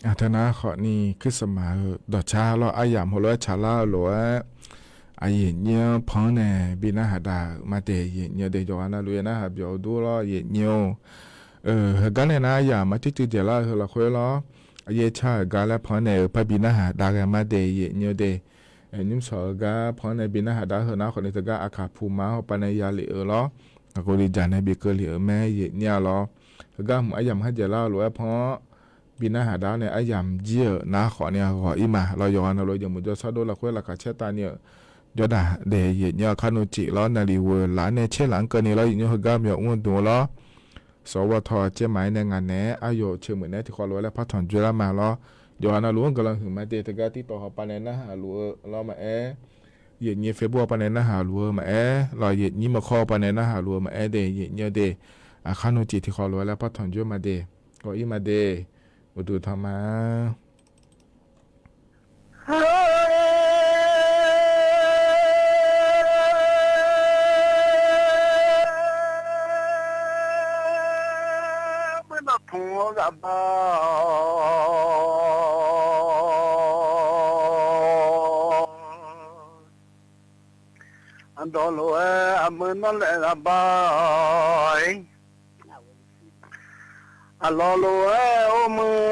Aqteu nar khawfni Christmas-eu dawqcar lawr aryamq heulof-aer tsaqlar-eu lof-aer, aqyuif nyir-anr pan-anr nae bi narhaq dav-euq ma de, yif nyir de yawqghaq navluf yaer narhaq byawq-eu dur lawr yif nyir-or. Heugar nae nar aryamq maq tsuiv tsuiv dzaeqlar-eu heu lafkhoer lawr, aqyaer car-euq gar laer pan-anr nae-euq par bi narhaq dav ghae ma de, yif nyir de. Nymrshawq-eu gar pan-anr nae bi narhaq dav-eu heu nar khawfni teugar aqkaq puq ma-anr hawpa nae ya lef-euq lawr, aqghoe li dzaq nae bi keuv lef-euq mae, yif nyir-a lawr. Heugar hmq aryamq kharjaeq lar-eu lof-aer pan-anr bi narhaq dav-anr nae aryamq jir-euq nar khawfni ghawq-ir ma lawr, yawqghaq navluf jeqmuq jawrshar dov lafkhoer laqkhaq caer tavni-euq jawrdaq daef yif nyir-a kar nmr cif lawr, naqliq ghoeq laf-anr nae caer laf-anr keuvni lawr, yif nyir heugar myawf mr-eu dmq-eu lawr. Sawq-eu bawtaw caer maq-aer nae ngaq naeq-aer aryawf-euq ceumuiq naeq-aer tiqkhawf lof-aer laer par tanq dzoerlar ma lawr. Yawqghaq navluf-anr guiqlanq huiq ma de, teugar tirtawv hawpa nae narhaq luf-eu lawr maqaer, yif nyir Facebook hawpa nae narhaq luf-eu maqaer lawr, yif nyir maqkhawr hawpa nae narhaq luf-eu maqaer de, yif nyir de. Aqkar nmr cif tiqkhawf lof-aer laer par tanq dzoer ma de. Ghawq-ir ma de. Uqduq tanq ma. Meuq nawq tmq-awr zaf bar-awq. Aqdawq lof-aer aqmeuq nawr laef zaf bar-awq. Aqlawq lof-aer or meuq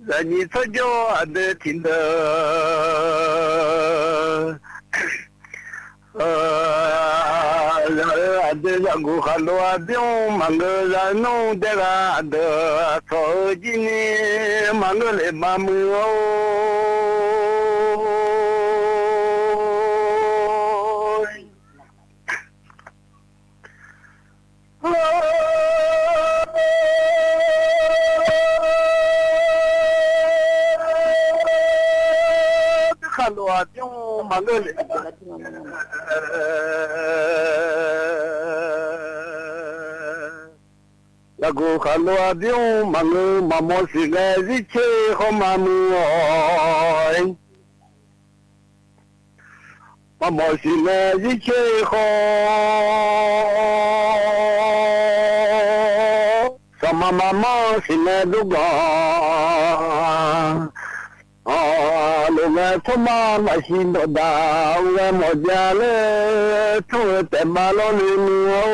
zaqnyiq tsawrjawr aqdui tiqdeuq zaq-eu aqdui zaqguq khaqlo aqbymr maqngeur zaq nmr daer ghaq aqdeuq aqtawq-eu jirni maqngeur lef ma muiq-or. Khaqlo aqbymr maqngeur lef, zaqguq khaqlo aqbymr maqngeur maqmawr siqnae zircoer khawr ma muiq-awq. Maqmawr siqnae zircoer khawr, saqma maqmanr siqnae durganq, lof ngae tsawrma maqsiq dawqdaq-eu ghae mawf jav laer, tsawr-eu taef ma lawrni muiq-or.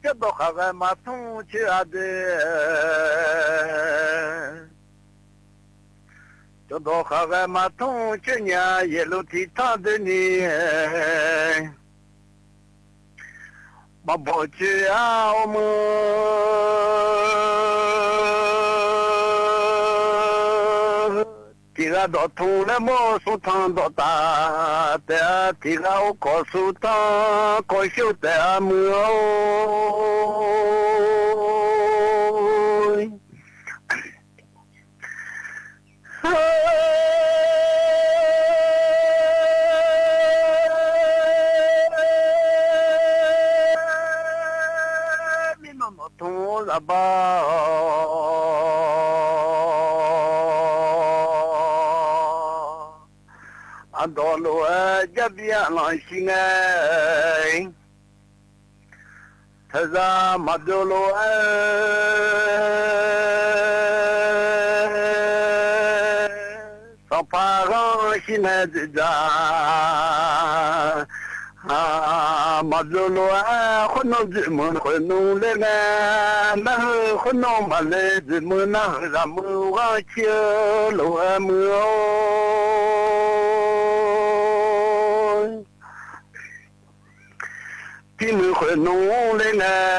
Cawrdawq khaqghae maqtmr coer-a de. Cawrdawq khaqghae maqtmr coer nya yaeqluf tiqtar doeni, maqbawq coer-a or meuq. Tiqghaq dawqtmq laer mawr smrtanq dawqtaf taef-a, tiqghaq or kawq smrtanq kawq shar taef-a muiq-or. Mirnan nawq tmq-anr zaf bar-awq. Aqdawq lof-aer jarbi aqlanq shir ngae, taqzaq maqbyov lof-aer, sanqpaq ghanr shir nae dzoeqdzaq maqbyov lof-aer, khoernan dzoeqmuiq khoeqnmr ler ngae, narheuq khoernan maqle dzoeqmuiq narheuq zaqmuiq ghanr shir-eu lof-aer muiq-or. Pirmuiq khoeqnmr ler ngae,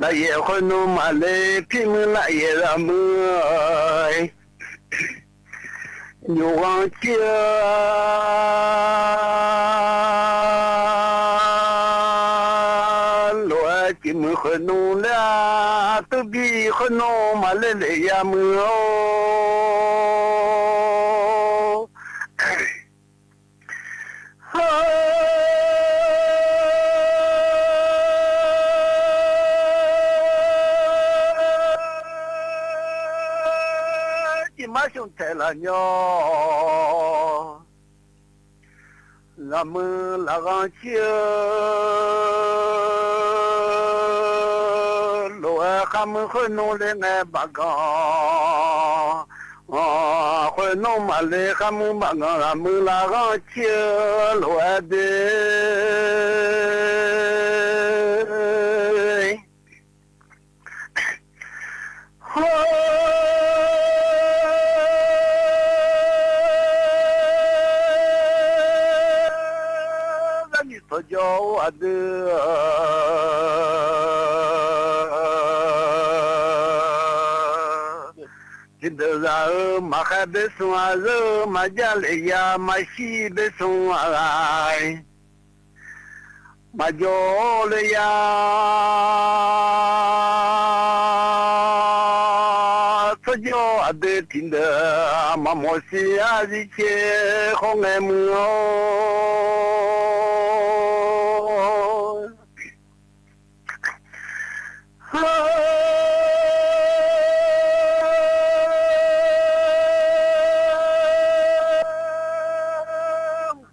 lafyaef khoeqnmr maqle, pirmuiq lafyaef zaqmuiq nymq ghanr shir-eu lof-aer, pirmuiq khoeqnmr ler-a, turbir khoernan maqle lef ya muiq-or. Marshmq taeq laf nyawr, ghaqmuiq lafghanr cir-eu lof-aer kharmuir khoernmr le ngae baqganq, khoernmr maqle kharmuir baqganq ghaqmuiq lafghanr cir-eu lof-aer de. Hawr, zaqnyiq tsawqjawr-or aqdui, tiqdeuq zaq-eu maqkhaer besmr-a, zeur-eu maqjav lef ya maqshir besmr-a ghaq, maqjawr le ya. Tsawrjawr aqdui tiqdeuq maqmawq shir-a, zircaer khawr ngae muiq-awr. Hawr,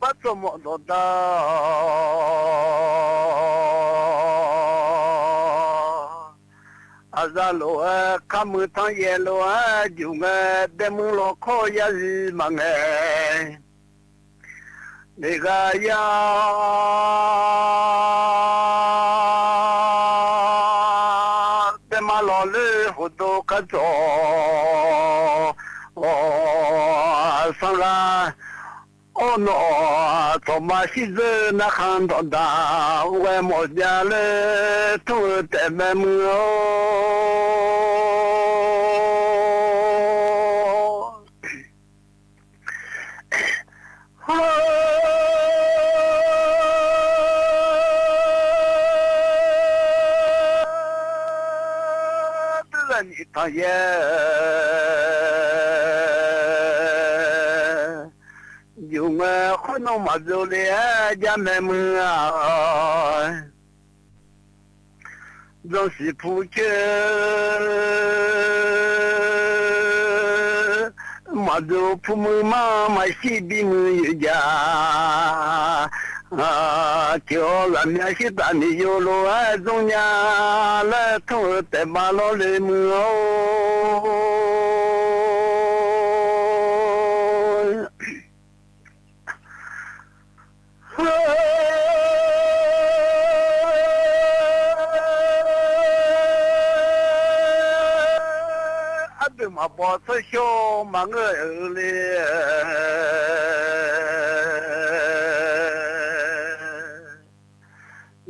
bartsov mawf dawqdaq, aqzaq lof-aer kharmuiq tanryaev lof-aer juq ngae, daefmuir lawqkawr yarzir maqngae. Leqghaq yar, daefma lawqler hawqdov kar dzawq-awq. Sanqghaq, awrnawq tsawqma shirdzeur narkhan dawqdaq, ghae mawf jav laer tmr-eu taef bae muiq-awr. Hawr, duqzaq nyiq tanqyaer, juq ngae khoernmr maqdzov le-aer jar mae muiq-a. Zanqsiq pu coer, maqdzov pu muiq mar maqshir bimuiq yoeq ja. Tiq-awr ghaqmya shirtaf miqyo lof-aer dzmr nya laer tmr-eu taef baf lawr le muiq-awr. Ardui maqbaw tsawrshawr maqngeur-eu le.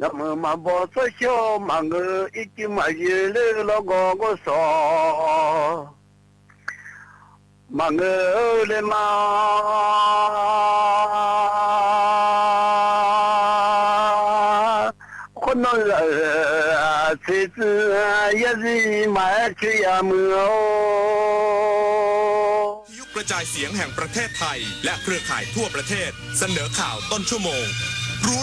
Ghaqmuiq maqbaw tsawrshawr maqngeur, ircuf maqyoeq ler lawrgawv gawrsawq maqngeur-eu le ma. Khoernan-euq tsertsuiv yarzir maqaer coer ya muiq-awr. วิทยุกระจายเสียงแห่งประเทศไทย และเครือข่ายทั่วประเทศ เสนอข่าวต้นชั่วโมง รู้